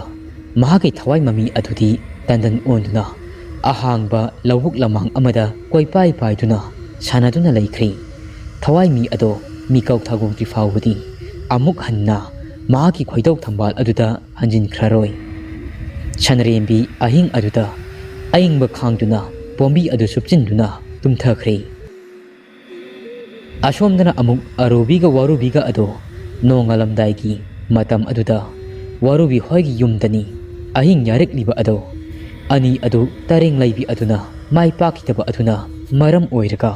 ꯃꯍꯥꯛꯀꯤ ꯊꯋꯥꯏ ꯃꯃꯤ ꯑꯗꯨꯗꯤ ꯇꯟꯗꯟ ꯑꯣꯟꯗꯨꯅ ꯑꯍꯥꯡꯕ ꯂꯧꯕꯨꯛ ꯂꯃꯥꯡ ꯑꯃꯗ ꯀꯣꯏꯄꯥꯏ ꯄꯥꯏꯗꯨꯅ ꯁꯥꯟꯅꯗꯨꯅ ꯂꯩꯈ꯭ꯔꯦ꯫ ꯊꯋꯥꯏ ꯃꯤ ꯑꯗꯣ ꯃꯤꯀꯧ ꯊꯥꯒꯧꯗ꯭ꯔꯤ ꯐꯥꯎꯕꯗꯤ ꯑꯃꯨꯛ ꯍꯟꯅ ꯃꯍꯥꯛꯀꯤ ꯈꯣꯏꯗꯧ ꯊꯝꯕꯥꯜ ꯑꯗꯨꯗ ꯍꯟꯖꯤꯟꯈ꯭ꯔꯔꯣꯏ꯫ ꯁꯅꯔꯦꯝꯕꯤ ꯑꯍꯤꯡ ꯑꯗꯨꯗ ꯑꯏꯪꯕ ꯈꯥꯡꯗꯨꯅ ꯄꯣꯝꯕꯤ ꯑꯗꯨ ꯁꯨꯞꯆꯤꯟꯗꯨꯅ ꯇꯨꯝꯊꯈ꯭ꯔꯦ꯫ ꯑꯁꯣꯝꯗꯅ ꯑꯃꯨꯛ ꯑꯔꯨꯕꯤꯒ ꯋꯥꯔꯨꯕꯤꯒ ꯑꯗꯣ ꯅꯣꯡꯉꯥꯜꯂꯝꯗꯥꯏꯒꯤ ꯃꯇꯝ ꯑꯗꯨꯗ ꯋꯥꯔꯨꯕꯤ ꯍꯣꯏꯒꯤ ꯌꯨꯝꯗꯅꯤ ꯑꯍꯤꯡ ꯌꯥꯔꯛꯂꯤꯕ ꯑꯗꯣ꯫ ꯑꯅꯤ ꯑꯗꯨ ꯇꯔꯦꯡ ꯂꯩꯕꯤ ꯑꯗꯨꯅ ꯃꯥꯏ ꯄꯥꯛꯈꯤꯗꯕ ꯑꯗꯨꯅ ꯃꯔꯝ ꯑꯣꯏꯔꯒ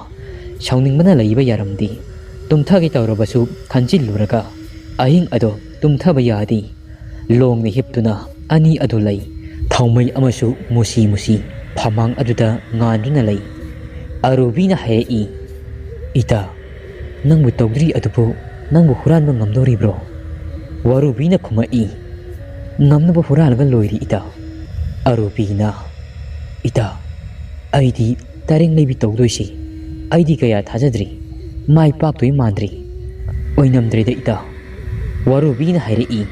ꯁꯥꯎꯅꯤꯡꯕꯅ ꯂꯩꯕ ꯌꯥꯔꯝꯗꯦ꯫ ꯇꯨꯝꯊꯒꯦ ꯇꯧꯔꯕꯁꯨ ꯈꯟꯖꯤꯜꯂꯨꯔꯒ ꯑꯍꯤꯡ ꯑꯗꯣ ꯇꯨꯝꯊꯕ ꯌꯥꯗꯦ꯫ ꯂꯣꯡꯅ ꯍꯤꯞꯇꯨꯅ ꯑꯅꯤ ꯑꯗꯨ ꯂꯩ꯫ ꯊꯥꯎꯃꯩ ꯑꯃꯁꯨ ꯃꯨꯁꯤ ꯃꯨꯁꯤ ꯐꯃꯥꯡ ꯑꯗꯨꯗ ꯉꯥꯟꯗꯨꯅ ꯂꯩ꯫ ꯑꯔꯨꯕꯤꯅ ꯍꯥꯏꯔꯛꯏ, "ꯏꯇꯥ, ꯅꯪꯕꯨ ꯇꯧꯗ꯭ꯔꯤ ꯑꯗꯨꯕꯨ ꯅꯪꯕꯨ ꯍꯨꯔꯥꯟꯕ ꯉꯝꯗꯣꯔꯤꯕ꯭ꯔꯣ?" ꯋꯥꯔꯨꯕꯤꯅ ꯈꯨꯝꯃꯛꯏ, "ꯉꯝꯅꯕ ꯍꯨꯔꯥꯜꯂꯒ ꯂꯣꯏꯔꯤ ꯏꯇꯥ꯫" ꯑꯔꯨꯕꯤꯅ, "ꯏꯇꯥ, ꯑꯩꯗꯤ ꯇꯔꯦꯡ ꯂꯩꯕꯤ ꯇꯧꯗꯣꯏꯁꯤ ꯑꯩꯗꯤ ꯀꯌꯥ ꯊꯥꯖꯗ꯭ꯔꯤ, ꯃꯥꯏ ꯄꯥꯛꯇꯣꯏ ꯃꯥꯟꯗ꯭ꯔꯤ, ꯑꯣꯏꯅꯝꯗ꯭ꯔꯦꯗ ꯏꯇꯥ꯫" ꯋꯥꯔꯨꯕꯤꯅ ꯍꯥꯏꯔꯛꯏ,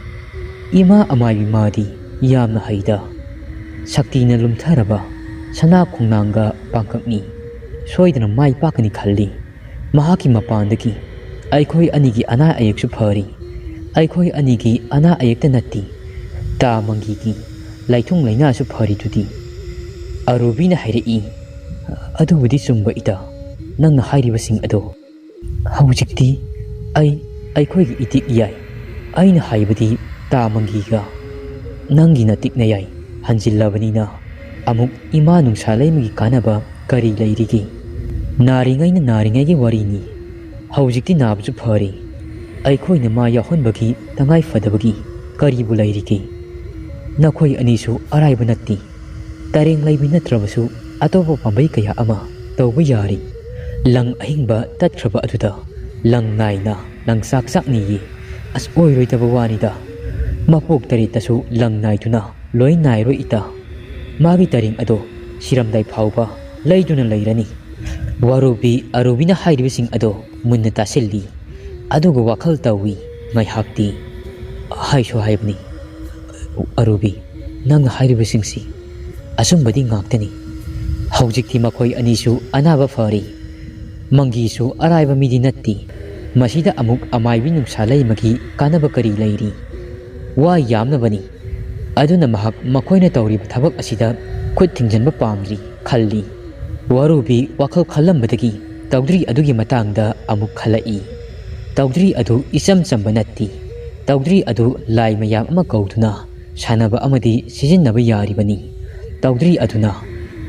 "ꯏꯃꯥ ꯑꯃꯥꯏꯕꯤ ꯃꯥꯗꯤ ꯌꯥꯝꯅ ꯍꯩꯗ, ꯁꯛꯇꯤꯅ ꯂꯨꯝꯊꯔꯕ ꯁꯅꯥ ꯈꯣꯡꯅꯥꯡꯒ ꯄꯥꯡꯀꯛꯅꯤ, ꯁꯣꯏꯗꯅ ꯃꯥꯏ ꯄꯥꯛꯀꯅꯤ ꯈꯜꯂꯤ꯫ ꯃꯍꯥꯛꯀꯤ ꯃꯄꯥꯟꯗꯒꯤ ꯑꯩꯈꯣꯏ ꯑꯅꯤꯒꯤ ꯑꯅꯥ ꯑꯌꯦꯛꯁꯨ ꯐꯔꯤ꯫ ꯑꯩꯈꯣꯏ ꯑꯅꯤꯒꯤ ꯑꯅꯥ ꯑꯌꯦꯛꯇ ꯅꯠꯇꯦ, ꯇꯥ ꯃꯪꯒꯤꯒꯤ ꯂꯥꯏꯊꯨꯡ ꯂꯥꯏꯅꯥꯁꯨ ꯐꯔꯤꯗꯨꯗꯤ꯫" ꯑꯔꯨꯕꯤꯅ ꯍꯥꯏꯔꯛꯏ, "ꯑꯗꯨꯕꯨꯗꯤ ꯆꯨꯝꯕ ꯏꯇꯥ, ꯅꯪꯅ ꯍꯥꯏꯔꯤꯕꯁꯤꯡ ꯑꯗꯣ꯫ ꯍꯧꯖꯤꯛꯇꯤ ꯑꯩ ꯑꯩꯈꯣꯏꯒꯤ ꯏꯇꯤꯛ ꯌꯥꯏ꯫ ꯑꯩꯅ ꯍꯥꯏꯕꯗꯤ ꯇꯥ ꯃꯪꯒꯤꯒ ꯅꯪꯒꯤ ꯅꯇꯤꯛꯅ ꯌꯥꯏ꯫ ꯍꯟꯖꯤꯜꯂꯕꯅꯤꯅ ꯑꯃꯨꯛ ꯏꯃꯥ ꯅꯨꯡꯁꯥ ꯂꯩꯃꯒꯤ ꯀꯥꯟꯅꯕ ꯀꯔꯤ ꯂꯩꯔꯤꯒꯦ? ꯅꯥꯔꯤꯉꯩꯅ ꯅꯥꯔꯤꯉꯩꯒꯤ ꯋꯥꯔꯤꯅꯤ꯫ ꯍꯧꯖꯤꯛꯇꯤ ꯅꯥꯕꯁꯨ ꯐꯔꯦ꯫ ꯑꯩꯈꯣꯏꯅ ꯃꯥ ꯌꯥꯎꯍꯟꯕꯒꯤ ꯇꯉꯥꯏ ꯐꯗꯕꯒꯤ ꯀꯔꯤꯕꯨ ꯂꯩꯔꯤꯒꯦ? ꯅꯈꯣꯏ ꯑꯅꯤꯁꯨ ꯑꯔꯥꯏꯕ ꯅꯠꯇꯦ꯫ ꯇꯔꯦꯡ ꯂꯩꯕꯤ ꯅꯠꯇ꯭ꯔꯕꯁꯨ ꯑꯇꯣꯞꯄ ꯄꯥꯝꯕꯩ ꯀꯌꯥ ꯑꯃ ꯇꯧꯕ ꯌꯥꯔꯤ꯫ ꯂꯪ ꯑꯍꯤꯡꯕ ꯇꯠꯈ꯭ꯔꯕ ꯑꯗꯨꯗ ꯂꯪ ꯅꯥꯏꯅ ꯂꯪꯆꯥꯛ ꯆꯥꯛꯅꯤꯌꯦ꯫ ꯑꯁ, ꯑꯣꯏꯔꯣꯏꯗꯕ ꯋꯥꯅꯤꯗ꯫ ꯃꯄꯣꯛ ꯇꯔꯦꯠꯇꯁꯨ ꯂꯪ ꯅꯥꯏꯗꯨꯅ ꯂꯣꯏ ꯅꯥꯏꯔꯣꯏ ꯏꯇꯥ꯫ ꯃꯥꯒꯤ ꯇꯔꯦꯡ ꯑꯗꯣ ꯁꯤꯔꯝꯗꯥꯏ ꯐꯥꯎꯕ ꯂꯩꯗꯨꯅ ꯂꯩꯔꯅꯤ꯫" ꯋꯥꯔꯨꯕꯤ ꯑꯔꯨꯕꯤꯅ ꯍꯥꯏꯔꯤꯕꯁꯤꯡ ꯑꯗꯣ ꯃꯨꯟꯅ ꯇꯥꯁꯤꯜꯂꯤ꯫ ꯑꯗꯨꯒ ꯋꯥꯈꯜ ꯇꯧꯏ ꯉꯥꯏꯍꯥꯛꯇꯤ꯫ ꯍꯥꯏꯁꯨ ꯍꯥꯏꯕꯅꯤ, "ꯑꯔꯨꯕꯤ, ꯅꯪꯅ ꯍꯥꯏꯔꯤꯕꯁꯤꯡꯁꯤ ꯑꯆꯨꯝꯕꯗꯤ ꯉꯥꯛꯇꯅꯤ꯫ ꯍꯧꯖꯤꯛꯇꯤ ꯃꯈꯣꯏ ꯑꯅꯤꯁꯨ ꯑꯅꯥꯕ ꯐꯔꯦ꯫ ꯃꯪꯒꯤꯁꯨ ꯑꯔꯥꯏꯕ ꯃꯤꯗꯤ ꯅꯠꯇꯦ꯫ ꯃꯁꯤꯗ ꯑꯃꯨꯛ ꯑꯃꯥꯏꯕꯤ ꯅꯨꯡꯁꯥ ꯂꯩꯃꯒꯤ ꯀꯥꯟꯅꯕ ꯀꯔꯤ ꯂꯩꯔꯤ? ꯋꯥ ꯌꯥꯝꯅꯕꯅꯤ꯫ ꯑꯗꯨꯅ ꯃꯍꯥꯛ ꯃꯈꯣꯏꯅ ꯇꯧꯔꯤꯕ ꯊꯕꯛ ꯑꯁꯤꯗ ꯈꯨꯠ ꯊꯤꯡꯖꯤꯟꯕ ꯄꯥꯝꯗ꯭ꯔꯤ ꯈꯜꯂꯤ꯫" ꯋꯥꯔꯨꯕꯤ ꯋꯥꯈꯜ ꯈꯜꯂꯝꯕꯗꯒꯤ ꯇꯧꯗ꯭ꯔꯤ ꯑꯗꯨꯒꯤ ꯃꯇꯥꯡꯗ ꯑꯃꯨꯛ ꯈꯜꯂꯛꯏ꯫ ꯇꯧꯗ꯭ꯔꯤ ꯑꯗꯨ ꯏꯆꯝ ꯆꯝꯕ ꯅꯠꯇꯦ꯫ ꯇꯧꯗ꯭ꯔꯤ ꯑꯗꯨ ꯂꯥꯏ ꯃꯌꯥꯝ ꯑꯃ ꯀꯧꯗꯨꯅ ꯁꯥꯟꯅꯕ ꯑꯃꯗꯤ ꯁꯤꯖꯤꯟꯅꯕ ꯌꯥꯔꯤꯕꯅꯤ꯫ ꯇꯧꯗ꯭ꯔꯤ ꯑꯗꯨꯅ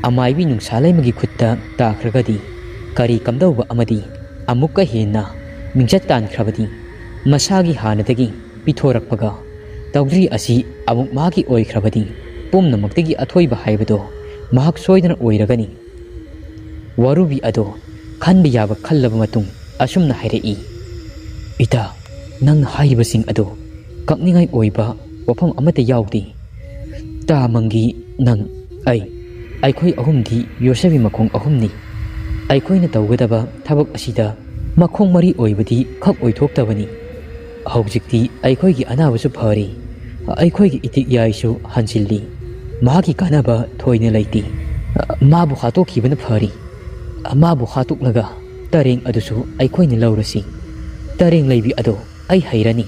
ꯑꯃꯥꯏꯕꯤ ꯅꯨꯡꯁꯥ ꯂꯩꯃꯒꯤ ꯈꯨꯠꯇ ꯇꯥꯈ꯭ꯔꯒꯗꯤ ꯀꯔꯤ ꯀꯝꯗꯧꯕ ꯑꯃꯗꯤ ꯑꯃꯨꯛꯀ ꯍꯦꯟꯅ ꯃꯤꯡꯆꯠ ꯇꯥꯟꯈ꯭ꯔꯕꯗꯤ ꯃꯁꯥꯒꯤ ꯍꯥꯟꯅꯗꯒꯤ ꯄꯤꯊꯣꯔꯛꯄꯒ ꯇꯧꯗ꯭ꯔꯤ ꯑꯁꯤ ꯑꯃꯨꯛ ꯃꯍꯥꯛꯀꯤ ꯑꯣꯏꯈ꯭ꯔꯕꯗꯤ ꯄꯨꯝꯅꯃꯛꯇꯒꯤ ꯑꯊꯣꯏꯕ ꯍꯥꯏꯕꯗꯣ ꯃꯍꯥꯛ ꯁꯣꯏꯗꯅ ꯑꯣꯏꯔꯒꯅꯤ꯫ ꯋꯥꯔꯨꯕꯤ ꯑꯗꯣ ꯈꯟꯕ ꯌꯥꯕ ꯈꯜꯂꯕ ꯃꯇꯨꯡ ꯑꯁꯨꯝꯅ ꯍꯥꯏꯔꯛꯏ, "ꯏꯇꯥ, ꯅꯪꯅ ꯍꯥꯏꯔꯤꯕꯁꯤꯡ ꯑꯗꯣ ꯀꯛꯅꯤꯡꯉꯥꯏ ꯑꯣꯏꯕ ꯋꯥꯐꯝ ꯑꯃꯠꯇ ꯌꯥꯎꯗꯦ꯫ ꯇꯥ ꯃꯪꯒꯤ, ꯅꯪ, ꯑꯩ, ꯑꯩꯈꯣꯏ ꯑꯍꯨꯝꯗꯤ ꯌꯣꯁꯦꯐꯀꯤ ꯃꯈꯣꯡ ꯑꯍꯨꯝꯅꯤ꯫ ꯑꯩꯈꯣꯏꯅ ꯇꯧꯒꯗꯕ ꯊꯕꯛ ꯑꯁꯤꯗ ꯃꯈꯣꯡ ꯃꯔꯤ ꯑꯣꯏꯕꯗꯤ ꯈꯛ ꯑꯣꯏꯊꯣꯛꯇꯕꯅꯤ꯫ ꯍꯧꯖꯤꯛꯇꯤ ꯑꯩꯈꯣꯏꯒꯤ ꯑꯅꯥꯕꯁꯨ ꯐꯔꯤ, ꯑꯩꯈꯣꯏꯒꯤ ꯏꯇꯤꯛ ꯏꯌꯥꯏꯁꯨ ꯍꯟꯖꯤꯜꯂꯤ꯫ ꯃꯍꯥꯛꯀꯤ ꯀꯥꯟꯅꯕ ꯊꯣꯏꯅ ꯂꯩꯇꯦ꯫ ꯃꯥꯕꯨ ꯍꯥꯠꯇꯣꯛꯈꯤꯕꯅ ꯐꯔꯤ꯫ ꯃꯥꯕꯨ ꯍꯥꯠꯇꯣꯛꯂꯒ ꯇꯔꯦꯡ ꯑꯗꯨꯁꯨ ꯑꯩꯈꯣꯏꯅ ꯂꯧꯔꯁꯤ꯫ ꯇꯔꯦꯡ ꯂꯩꯕꯤ ꯑꯗꯣ ꯑꯩ ꯍꯩꯔꯅꯤ꯫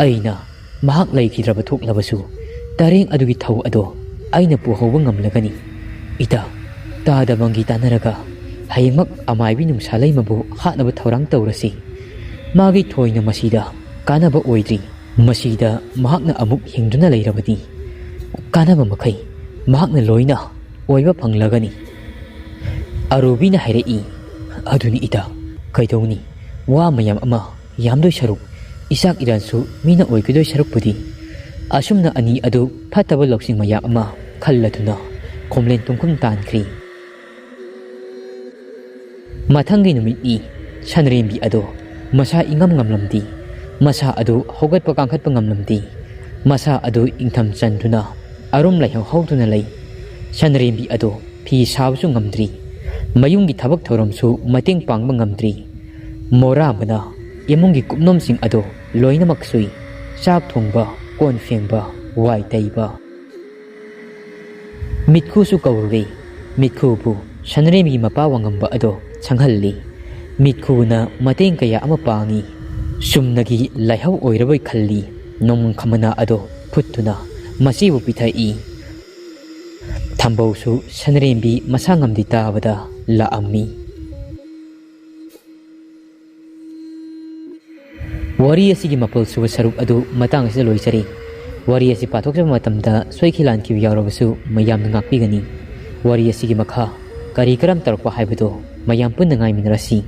ꯑꯩꯅ ꯃꯍꯥꯛ ꯂꯩꯈꯤꯗ꯭ꯔꯕ ꯊꯣꯛꯂꯕꯁꯨ ꯇꯔꯦꯡ ꯑꯗꯨꯒꯤ ꯊꯧ ꯑꯗꯣ ꯑꯩꯅ ꯄꯨꯍꯧꯕ ꯉꯝꯂꯒꯅꯤ꯫ ꯏꯇꯥ, ꯇꯥꯗ ꯃꯪꯒꯤ ꯇꯥꯟꯅꯔꯒ ꯍꯌꯦꯡꯃꯛ ꯑꯃꯥꯏꯕꯤ ꯅꯨꯡꯁꯥꯂꯩꯃꯕꯨ ꯍꯥꯠꯅꯕ ꯊꯧꯔꯥꯡ ꯇꯧꯔꯁꯤ꯫ ꯃꯥꯒꯤ ꯊꯣꯏꯅ ꯃꯁꯤꯗ ꯀꯥꯟꯅꯕ ꯑꯣꯏꯗ꯭ꯔꯤ꯫ ꯃꯁꯤꯗ ꯃꯍꯥꯛꯅ ꯑꯃꯨꯛ ꯍꯤꯡꯗꯨꯅ ꯂꯩꯔꯕꯗꯤ ꯀꯥꯟꯅꯕ ꯃꯈꯩ ꯃꯍꯥꯛꯅ ꯂꯣꯏꯅ ꯑꯣꯏꯕ ꯐꯪꯂꯒꯅꯤ꯫" ꯑꯔꯨꯕꯤꯅ ꯍꯥꯏꯔꯛꯏ, "ꯑꯗꯨꯅꯤ ꯏꯇꯥ, ꯀꯩꯗꯧꯅꯤ? ꯋꯥ ꯃꯌꯥꯝ ꯑꯃ ꯌꯥꯝꯗꯣꯏ ꯁꯔꯨꯛ, ꯏꯆꯥꯛ ꯏꯔꯥꯟꯁꯨ ꯃꯤꯅ ꯑꯣꯏꯒꯗꯣꯏ ꯁꯔꯨꯛꯄꯨꯗꯤ꯫" ꯑꯁꯨꯝꯅ ꯑꯅꯤ ꯑꯗꯨ ꯐꯠꯇꯕ ꯂꯧꯁꯤꯡ ꯃꯌꯥꯝ ꯑꯃ ꯈꯜꯂꯗꯨꯅ ꯈꯣꯝꯂꯦꯟ ꯄꯨꯡꯈꯨꯝ ꯇꯥꯟꯈ꯭ꯔꯤ꯫ ꯃꯊꯪꯒꯤ ꯅꯨꯃꯤꯠꯅꯤ꯫ ꯁꯟꯔꯦꯝꯕꯤ ꯑꯗꯣ ꯃꯁꯥ ꯏꯉꯝ ꯉꯝꯂꯝꯗꯦ꯫ ꯃꯁꯥ ꯑꯗꯨ ꯍꯧꯒꯠꯄ ꯀꯥꯡꯈꯠꯄ ꯉꯝꯂꯝꯗꯦ꯫ ꯃꯁꯥ ꯑꯗꯨ ꯏꯪꯊꯝ ꯆꯟꯗꯨꯅ ꯑꯔꯨꯝ ꯂꯥꯏꯍꯧ ꯍꯧꯗꯨꯅ ꯂꯩ꯫ ꯁꯟꯔꯦꯝꯕꯤ ꯑꯗꯣ ꯐꯤ ꯁꯥꯕꯁꯨ ꯉꯝꯗ꯭ꯔꯤ꯫ ꯃꯌꯨꯝꯒꯤ ꯊꯕꯛ ꯊꯧꯔꯝꯁꯨ ꯃꯇꯦꯡ ꯄꯥꯡꯕ ꯉꯝꯗ꯭ꯔꯤ꯫ ꯃꯣꯔꯥꯝꯕꯅ ꯏꯃꯨꯡꯒꯤ ꯀꯨꯞꯅꯣꯝꯁꯤꯡ ꯑꯗꯣ ꯂꯣꯏꯅꯃꯛ ꯁꯨꯏ꯫ ꯆꯥꯛ ꯊꯣꯡꯕ, ꯀꯣꯟ ꯐꯦꯡꯕ, ꯋꯥꯏ ꯇꯩꯕ꯫ ꯃꯤꯠꯈꯨꯁꯨ ꯀꯧꯔꯨꯔꯦ꯫ ꯃꯤꯠꯈꯨꯕꯨ ꯁꯟꯔꯦꯝꯕꯤ ꯃꯄꯥ ꯋꯥꯉꯝꯕ ꯑꯗꯣ ꯁꯪꯍꯜꯂꯤ꯫ ꯃꯤꯠꯈꯨꯅ ꯃꯇꯦꯡ ꯀꯌꯥ ꯑꯃ ꯄꯥꯡꯉꯤ꯫ ꯆꯨꯝꯅꯒꯤ ꯂꯥꯏꯍꯧ ꯑꯣꯏꯔꯕꯣꯏ ꯈꯜꯂꯤ꯫ ꯅꯣꯡꯃꯪꯈꯥ ꯃꯅꯥ ꯑꯗꯣ ꯐꯨꯠꯇꯨꯅ ꯃꯆꯦꯕꯨ ꯄꯤꯊꯛꯏ꯫ ꯊꯝꯕꯧꯁꯨ ꯁꯟꯔꯦꯝꯕꯤ ꯃꯁꯥ ꯉꯝꯗꯦ ꯇꯥꯕꯗ ꯂꯥꯛꯑꯝꯃꯤ꯫ ꯋꯥꯔꯤ ꯑꯁꯤꯒꯤ ꯃꯥꯄꯜ ꯁꯨꯕ ꯁꯔꯨꯛ ꯑꯗꯨ ꯃꯇꯥꯡ ꯑꯁꯤꯗ ꯂꯣꯏꯖꯔꯦ꯫ ꯋꯥꯔꯤ ꯑꯁꯤ ꯄꯥꯊꯣꯛꯆꯕ ꯃꯇꯝꯗ ꯁꯣꯏꯈꯤ ꯂꯥꯟꯈꯤꯕ ꯌꯥꯎꯔꯕꯁꯨ ꯃꯌꯥꯝꯅ ꯉꯥꯛꯄꯤꯒꯅꯤ꯫ ꯋꯥꯔꯤ ꯑꯁꯤꯒꯤ ꯃꯈꯥ ꯀꯔꯤ ꯀꯔꯝ ꯇꯧꯔꯛꯄ ꯍꯥꯏꯕꯗꯨ ꯃꯌꯥꯝ ꯄꯨꯟꯅ ꯉꯥꯏꯃꯤꯟꯅꯔꯁꯤ꯫